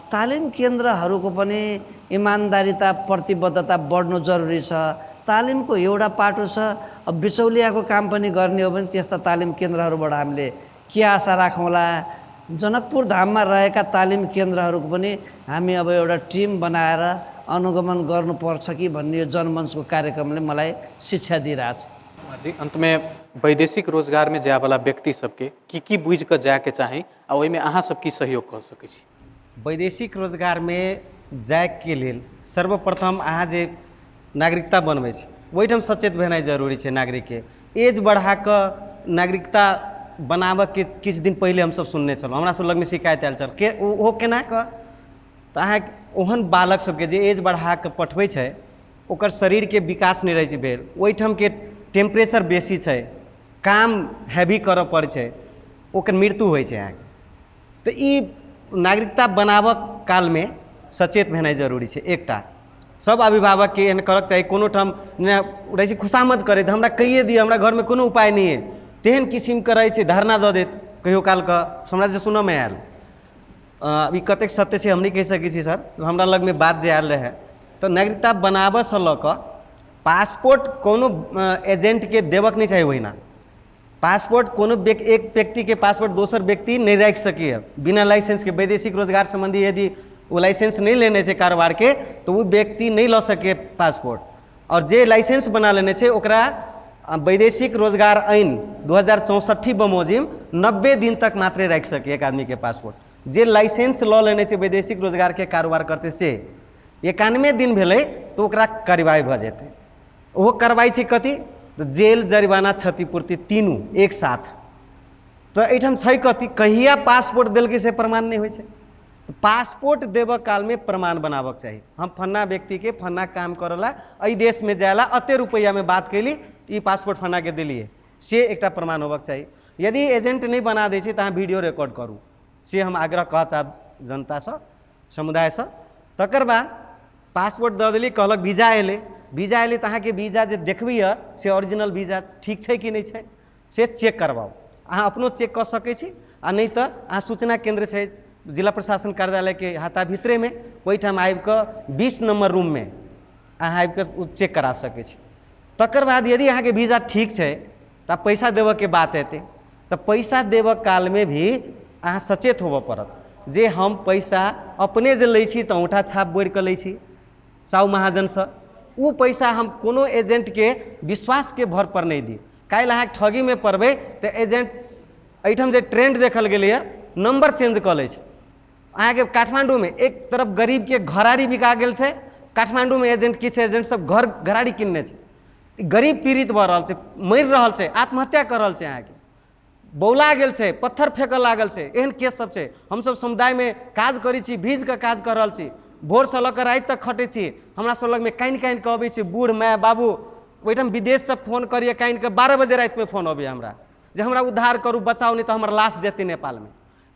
Speaker 2: तालिम केन्द्रहरूको पनि इमान्दारिता प्रतिबद्धता बढ्नु जरुरी छ। तालिमको एउटा पाटो छ, अब बिचौलियाको काम पनि गर्ने हो भने त्यस्ता तालिम केन्द्रहरूबाट हामीले के आशा राखौँला। जनकपुर धाममा रहेका तालिम केन्द्रहरूको पनि हामी अब एउटा टिम बनाएर अनुगमन गर्नुपर्छ कि भन्ने यो जनमञ्चको कार्यक्रमले मलाई शिक्षा दिइरहेछ।
Speaker 1: जी, अंतमे वैदेशिक रोजगारमे जायवला व्यक्ति सबके की बुझि कऽ जायके चाही आ ओहिमे अहाँ सब की सहयोग कऽ सकै छी?
Speaker 3: वैदेशिक रोजगारमे जायके लेल सर्वप्रथम अहाँ जे नागरिकता बनबै छी ओहिठाम सचेत भेनाइ जरूरी छै। नागरिकके एज बढ़ा कऽ नागरिकता बनाबऽके किछु दिन पहिले हमसब सुनने छलहुँ, हमरा सब लगमे शिकायत आयल छल के ओहो केना कऽ। तऽ अहाँ ओहन बालक सबके जे एज बढ़ा कऽ पठबै छै ओकर शरीरके विकास नहि रहै छै भेल, ओहिठामके टेम्परेचर बेसी छै, काम हैवी करऽ पड़ै छै, ओकर मृत्यु होइ छै अहाँके। तऽ ई नागरिकता बनाबऽ कालमे सचेत भेनाइ जरूरी छै। एकटा सब अभिभावकके एहन करऽके चाही, कोनो ठाम रहै छै खुशामद करैत हमरा कहिए दिअ, हमरा घरमे कोनो उपाय नहि अइ, तेहन किसिमके रहै छै धरना दऽ देत कहियो कालके, हमरा जे सुनऽमे आयल। ई कतेक सत्य छै हम नहि कहि सकै छी सर, हमरा लगमे बात जे आयल रहै। तऽ नागरिकता बनाबऽसँ लऽ कऽ पासपोर्ट कोनो एजेंटके देबक नहि चाही। ओहिना पासपोर्ट कोनो एक व्यक्तिके पासपोर्ट दोसर व्यक्ति नहि राखि सकैए बिना लाइसेंसके। वैदेशिक रोजगार सम्बन्धी यदि ओ लाइसेंस नहि लेने छै कारोबारके तऽ ओ व्यक्ति नहि लऽ सकैए पासपोर्ट। आओर जे लाइसेंस बना लेने छै ओकरा वैदेशिक रोजगार ऐन 2064 बमोजिम 90 दिन तक मात्रे राखि सकैए एक आदमीके पासपोर्ट। जे लाइसेंस लऽ लेने छै वैदेशिक रोजगारके कारोबार करतै से 91 दिन भेलै तऽ ओकरा कार्रवाइ भऽ जेतै। ओहो कार्रवाइ छै कथी तऽ जेल जरिमाना क्षतिपूर्ति तीनू एक साथ। तऽ एहिठाम छै कथी, कहिया पासपोर्ट देलकै से प्रमाण नहि होइ छै। तऽ पासपोर्ट देबऽ कालमे प्रमाण बनाबऽके चाही, हम फन्ना व्यक्तिके फन्ना काम करऽला एहि देशमे जायला एते रुपैआमे बात कयली, ई पासपोर्ट फन्नाके देलियै, से एकटा प्रमाण होबऽके चाही। यदि एजेंट नहि बना दै छै तऽ अहाँ वीडियो रिकॉर्ड करू, से हम आग्रह कहऽ चाहब जनतासँ, समुदायसँ। तकर बाद पासपोर्ट दऽ देली, कहलक वीजा एलै, वीजा एलै तऽ अहाँके वीजा जे देखबैए से ओरिजिनल वीजा ठीक छै कि नहि छै से चेक करबाउ। अहाँ अपनो चेक कऽ सकै छी आ नहि तऽ अहाँ सूचना केन्द्र छै जिला प्रशासन कार्यालयके हाता भीतरेमे, ओहिठाम आबिकऽ 20 नम्बर रूममे अहाँ आबिकऽ ओ चेक करा सकै छी। तकर बाद यदि अहाँके वीजा ठीक छै तऽ पैसा देबऽके बात एतै, तऽ पैसा देबऽ कालमे भी अहाँ सचेत होबऽ पड़त जे हम पैसा अपने जे लै छी तऽ औँठा छाप बोरिकऽ लै छी साहु महाजनसँ, ओ पैसा हम कोनो एजेंटके विश्वासके भरपर नहि दी। काल्हि अहाँ ठगीमे पड़बै तऽ एजेंट एहिठाम जे ट्रेंड देखल गेलैए नम्बर चेंज कऽ लै छै। अहाँके काठमाण्डूमे एक तरफ गरीबके घराड़ी बिका गेल छै, काठमाण्डूमे एजेंट किछु एजेंट सब घर घराड़ी किनने छै, गरीब पीड़ित भऽ रहल छै, मरि रहल छै, आत्महत्या कऽ रहल छै, अहाँके बौला गेल छै, पत्थर फेकऽ लागल छै, एहन केस सब छै। हमसब समुदायमे काज करै छी, भीज कऽ काज कऽ रहल छी, भोरसँ लऽ कऽ राति तक खटै छी, हमरा सब लगमे कानि कानि कऽ अबै छै बूढ़ माय बाबू, ओहिठाम विदेशसँ फोन करैए कानि कऽ 12 बजे रातिमे फोन अबैए हमरा जे हमरा उद्धार करू बचाउ नहि तऽ हमर लाश जेतै नेपालमे।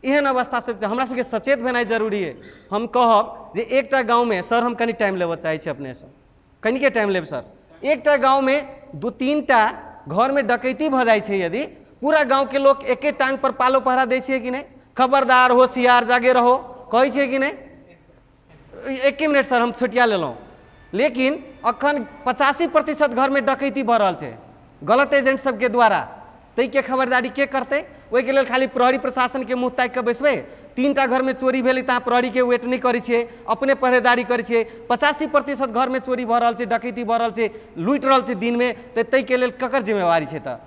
Speaker 3: एहन अवस्था सब हमरा सबके सचेत भेनाइ जरूरी अइ। हम कहब जे एकटा गाँवमे सर, हम कनि टाइम लेबऽ चाहै छी अपनेसँ, कनिके टाइम लेब सर। एकटा गाँवमे 2-3 टा घरमे डकैती भऽ जाइ छै, यदि पूरा गाँवके लोक एके टांग पर पालो पहरा दै छियै कि नहि? खबरदार, होशियार, जागे रहो कहै छियै कि नहि? एके मिनट सर, हम छोटिया लेलहुँ। लेकिन अखन 85% घरमे डकैती भऽ रहल छै गलत एजेंट सबके द्वारा, ताहिके खबरदारी के करतै? ओहिके लेल खाली प्रहरी प्रशासनके मुँह ताकि कऽ बैसबै? 3 टा घरमे चोरी भेलै तऽ अहाँ प्रहरीके वेट नहि करै छियै, अपने पहरेदारी करै छियै। 85% घरमे चोरी भऽ रहल छै, डकैती भऽ रहल छै, लूटि रहल छै दिनमे, तऽ ताहिके लेल ककर जिम्मेवारी छै? तऽ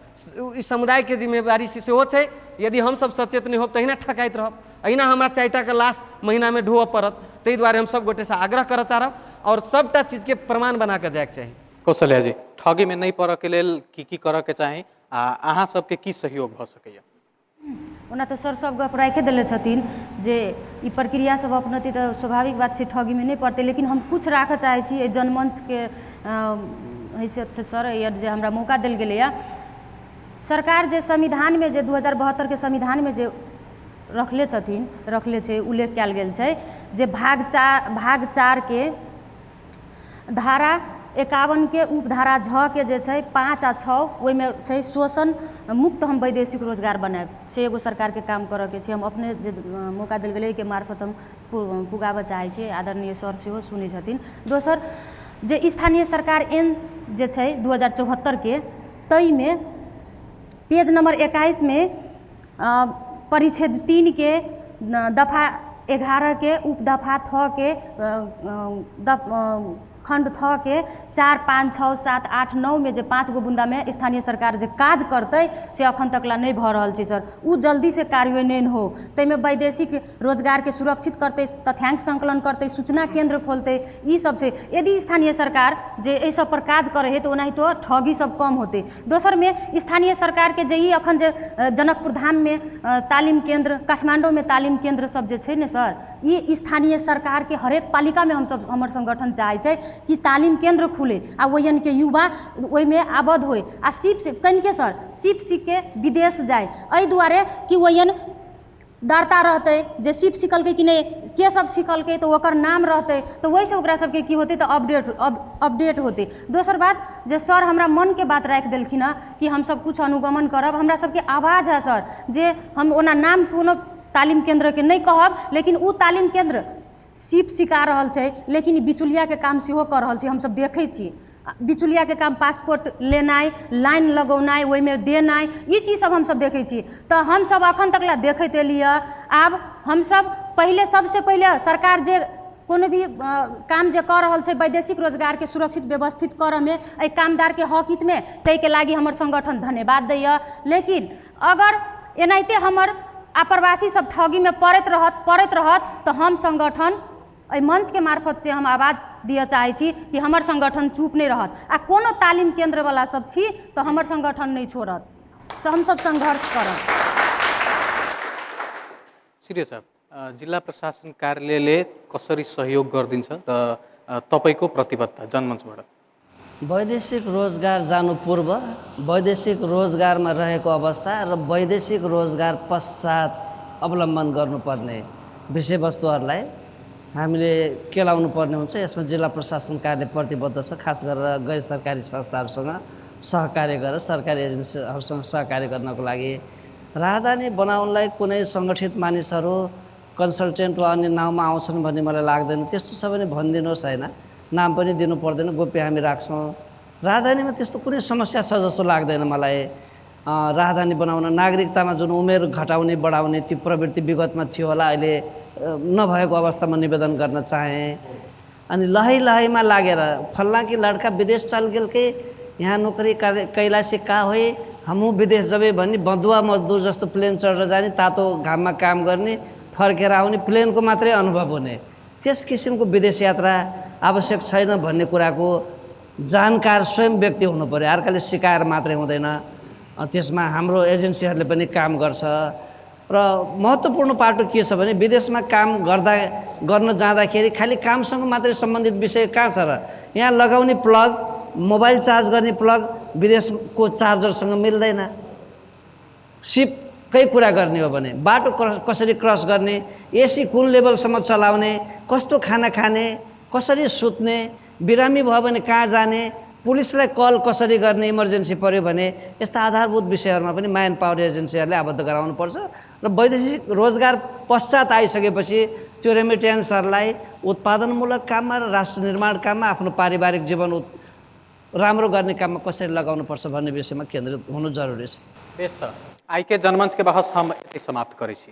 Speaker 3: ई समुदायके जिम्मेवारी सेहो छै। यदि हमसब सचेत नहि होब तऽ अहिना ठकाइत रहब, अहिना हमरा 4 टाके लाश महीनामे ढोअ पड़त। ताहि दुआरे हम सब गोटेसँ आग्रह करऽ चाहब आओर सबटा चीजके प्रमाण बना कऽ जायके चाही।
Speaker 1: कौशल्या जी, ठगीमे नहि पड़ऽके लेल की की करऽके चाही आ अहाँ सबके की सहयोग भऽ सकैए?
Speaker 4: ओना तऽ सर सब गप राखि देले छथिन जे ई प्रक्रिया सब अपनौतै तऽ स्वाभाविक बात छै ठगीमे नहि पड़तै, लेकिन हम किछु राखऽ चाहै छी एहि जनमञ्चके हैसियतसँ सर, जे हमरा मौका देल गेलैए। सरकार जे संविधानमे जे 2072 के संविधानमे जे रखले छथिन, रखले छै, उल्लेख कयल गेल छै जे भाग 4 के धारा 51 के उपधारा 6 के जे छै 5 आ 6 ओहिमे छै शोषण मुक्त हम वैदेशिक रोजगार बनायब, से एगो सरकारके काम करऽके छै। हम अपने जे मौका देल गेलै एहिके मार्फत हम पुगाबऽ चाहै छी, आदरणीय सर सेहो सुनै छथिन। दोसर जे स्थानीय सरकार एन जे छै 2074 के, ताहिमे पेज नंबर 21 में परिच्छेद 3 के दफा 11 के उपदफा 6 के खंड 6 के 4, 5, 6, 7, 8, 9 में जे 5 गो बुन्दामे स्थानीय सरकार जे काज करतै से अखन तक ला नहि भऽ रहल छै सर। ओ जल्दीसँ कार्यान्वयन हो, ताहिमे वैदेशिक रोजगारके सुरक्षित करतै, तथ्यांक संकलन करतै, सूचना केंद्र खोलतै, ई सब छै। यदि स्थानीय सरकार जे एहि सब पर काज करै है तऽ ओनाहितो ठगी सब कम होतै। दोसरमे स्थानीय सरकारके जे ई अखन जे जनकपुर धाममे तालिम केंद्र, काठमाण्डूमे तालिम केंद्र सब जे छै ने सर, ई स्थानीय सरकारके हरेक पालिकामे हमसब हमर संगठन चाहै छै कि तालिम केंद्र खुले आ ओहिनके युवा ओहिमे आबद्ध होइ आ सीप कनिके सर सीप सीखके विदेश जाय, एहि दुआरे कि ओहन दर्ता रहतै जे सीप सिखलकै कि नहि, के सब सिखलकै तऽ ओकर नाम रहतै, तऽ ओहिसँ ओकरा सबके की होतै तऽ अपडेट होतै। दोसर बात जे सर हमरा मनके बात राखि देलखिन हँ कि हमसब किछु अनुगमन करब, हमरा सबके आवाज है सर जे हम ओना नाम कोनो तालिम केन्द्रके नहि कहब, लेकिन ओ तालिम केन्द्र सीप सिखा रहल छै, लेकिन बिचौलियाके काम सेहो कऽ रहल छै, हमसब देखै छी बिचौलियाके काम, पासपोर्ट लेनाइ, लाइन लगौनाइ, ओहिमे देनाइ, ई चीज सब हमसब देखै छी। तऽ हमसब अखन तक ला देखैत एलियै। आब हमसब पहिले सबसँ पहिले सरकार जे कोनो भी काम जे कऽ रहल छै वैदेशिक रोजगारके सुरक्षित व्यवस्थित करऽमे, एहि कामदारके हक हितमे, ताहिके लागि हमर संगठन धन्यवाद दैए। लेकिन अगर एनाहिते हमर आप्रवासी सब ठगीमे पड़ैत रहत तऽ हम संगठन एहि मंचके मार्फत से हम आवाज दिअ चाहै छी कि हमर संगठन चुप नहि रहत आ कोनो तालिम केन्द्रवला सब छी तऽ हमर संगठन नहि छोड़त, से हमसब संघर्ष करब।
Speaker 1: सिरिय साहब, जिल्ला प्रशासन कार्यालयले कसरी सहयोग गरिदिन्छ र तपाईँको प्रतिबद्धता जनमञ्चबाट?
Speaker 2: वैदेशिक रोजगार जानु पूर्व, वैदेशिक रोजगारमा रहेको अवस्था र वैदेशिक रोजगार पश्चात अवलम्बन गर्नुपर्ने विषयवस्तुहरूलाई हामीले केलाउनु पर्ने हुन्छ। यसमा जिल्ला प्रशासन कार्यालय प्रतिबद्ध छ, खास गरेर गैर सरकारी संस्थाहरूसँग सहकार्य गरेर सरकारी एजेन्सीहरूसँग सहकार्य गर्नको लागि। राहदानी बनाउनलाई कुनै सङ्गठित मानिसहरू कन्सल्टेन्ट वा अन्य नाउँमा आउँछन् भन्ने मलाई लाग्दैन। त्यस्तो छ भने भनिदिनुहोस् होइन, नाम पनि दिनु पर्दैन, गोप्य हामी राख्छौँ। राहदानीमा त्यस्तो कुनै समस्या छ जस्तो लाग्दैन मलाई। राहदानी बनाउन नागरिकतामा जुन उमेर घटाउने बढाउने त्यो प्रवृत्ति विगतमा थियो होला, अहिले नभएको अवस्थामा निवेदन गर्न चाहेँ। अनि लहै लहैमा लागेर फल्लाँकी लड्का विदेश चल गेलकै, यहाँ नोकरी कैला से का होइ, हमहूँ विदेश जबै भन्ने बदुवा मजदुर जस्तो प्लेन चढेर जाने, तातो घाममा काम गर्ने, फर्केर आउने, प्लेनको मात्रै अनुभव हुने, त्यस किसिमको विदेश यात्रा आवश्यक छैन भन्ने कुराको जानकार स्वयं व्यक्ति हुनु पर्यो। अर्काले सिकाएर मात्रै हुँदैन, त्यसमा हाम्रो एजेन्सीहरूले पनि काम गर्छ। र महत्त्वपूर्ण पाटो के छ भने विदेशमा काम गर्न जाँदाखेरि खालि कामसँग मात्रै सम्बन्धित विषय कहाँ छ र? यहाँ लगाउने प्लग, मोबाइल चार्ज गर्ने प्लग विदेशको चार्जरसँग मिल्दैन। सिप कै कुरा गर्ने हो भने बाटो कसरी क्रस गर्ने, एसी कुन लेभलसम्म चलाउने, कस्तो खाना खाने, कसरी सुत्ने, बिरामी भयो भने कहाँ जाने, पुलिसलाई कल कसरी गर्ने इमर्जेन्सी पर्यो भने, यस्ता आधारभूत विषयहरूमा पनि म्यान पावर एजेन्सीहरूले आबद्ध गराउनुपर्छ। र वैदेशिक रोजगार पश्चात आइसकेपछि त्यो रेमिटेन्सहरूलाई उत्पादनमूलक काममा र राष्ट्र निर्माण काममा, आफ्नो पारिवारिक जीवन राम्रो गर्ने काममा कसरी लगाउनुपर्छ भन्ने विषयमा केन्द्रित हुनु जरुरी छ।
Speaker 1: बेस त आइके जनमञ्चके बहस हम एतै समाप्त करै छी।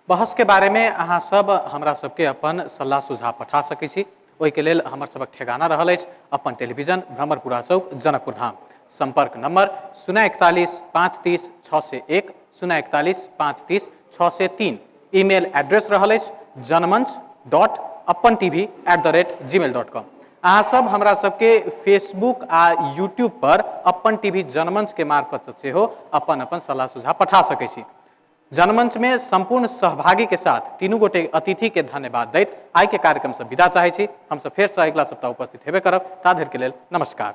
Speaker 1: बहसके बारेमे अहाँ सब हमरा सबके अपन सल्लाह सुझाव पठा सकै छी। ओहिके लेल हमर सबक ठेगाना रहल अछि अपन टेलीविजन भ्रमरपुरा चौक जनकपुर धाम। सम्पर्क नंबर 041 530 601 041 530 603। ईमेल एड्रेस रहल अछि janmanch.apantv@gmail.com। अहाँ सब हमरा सबके फेसबुक आ यूट्यूब पर अपन टीवी जनमंच के मार्फत से सेहो अपन अपन सलाह सुझाव पठा सकै छी। जनमंच में संपूर्ण सहभागी के साथ तीनू गोटे अतिथि के धन्यवाद दैत आइ के कार्यक्रम से विदा चाहै छी। हम सब फेर से अगिला सप्ताह उपस्थित हेबे करब। ता धरि के लेल नमस्कार।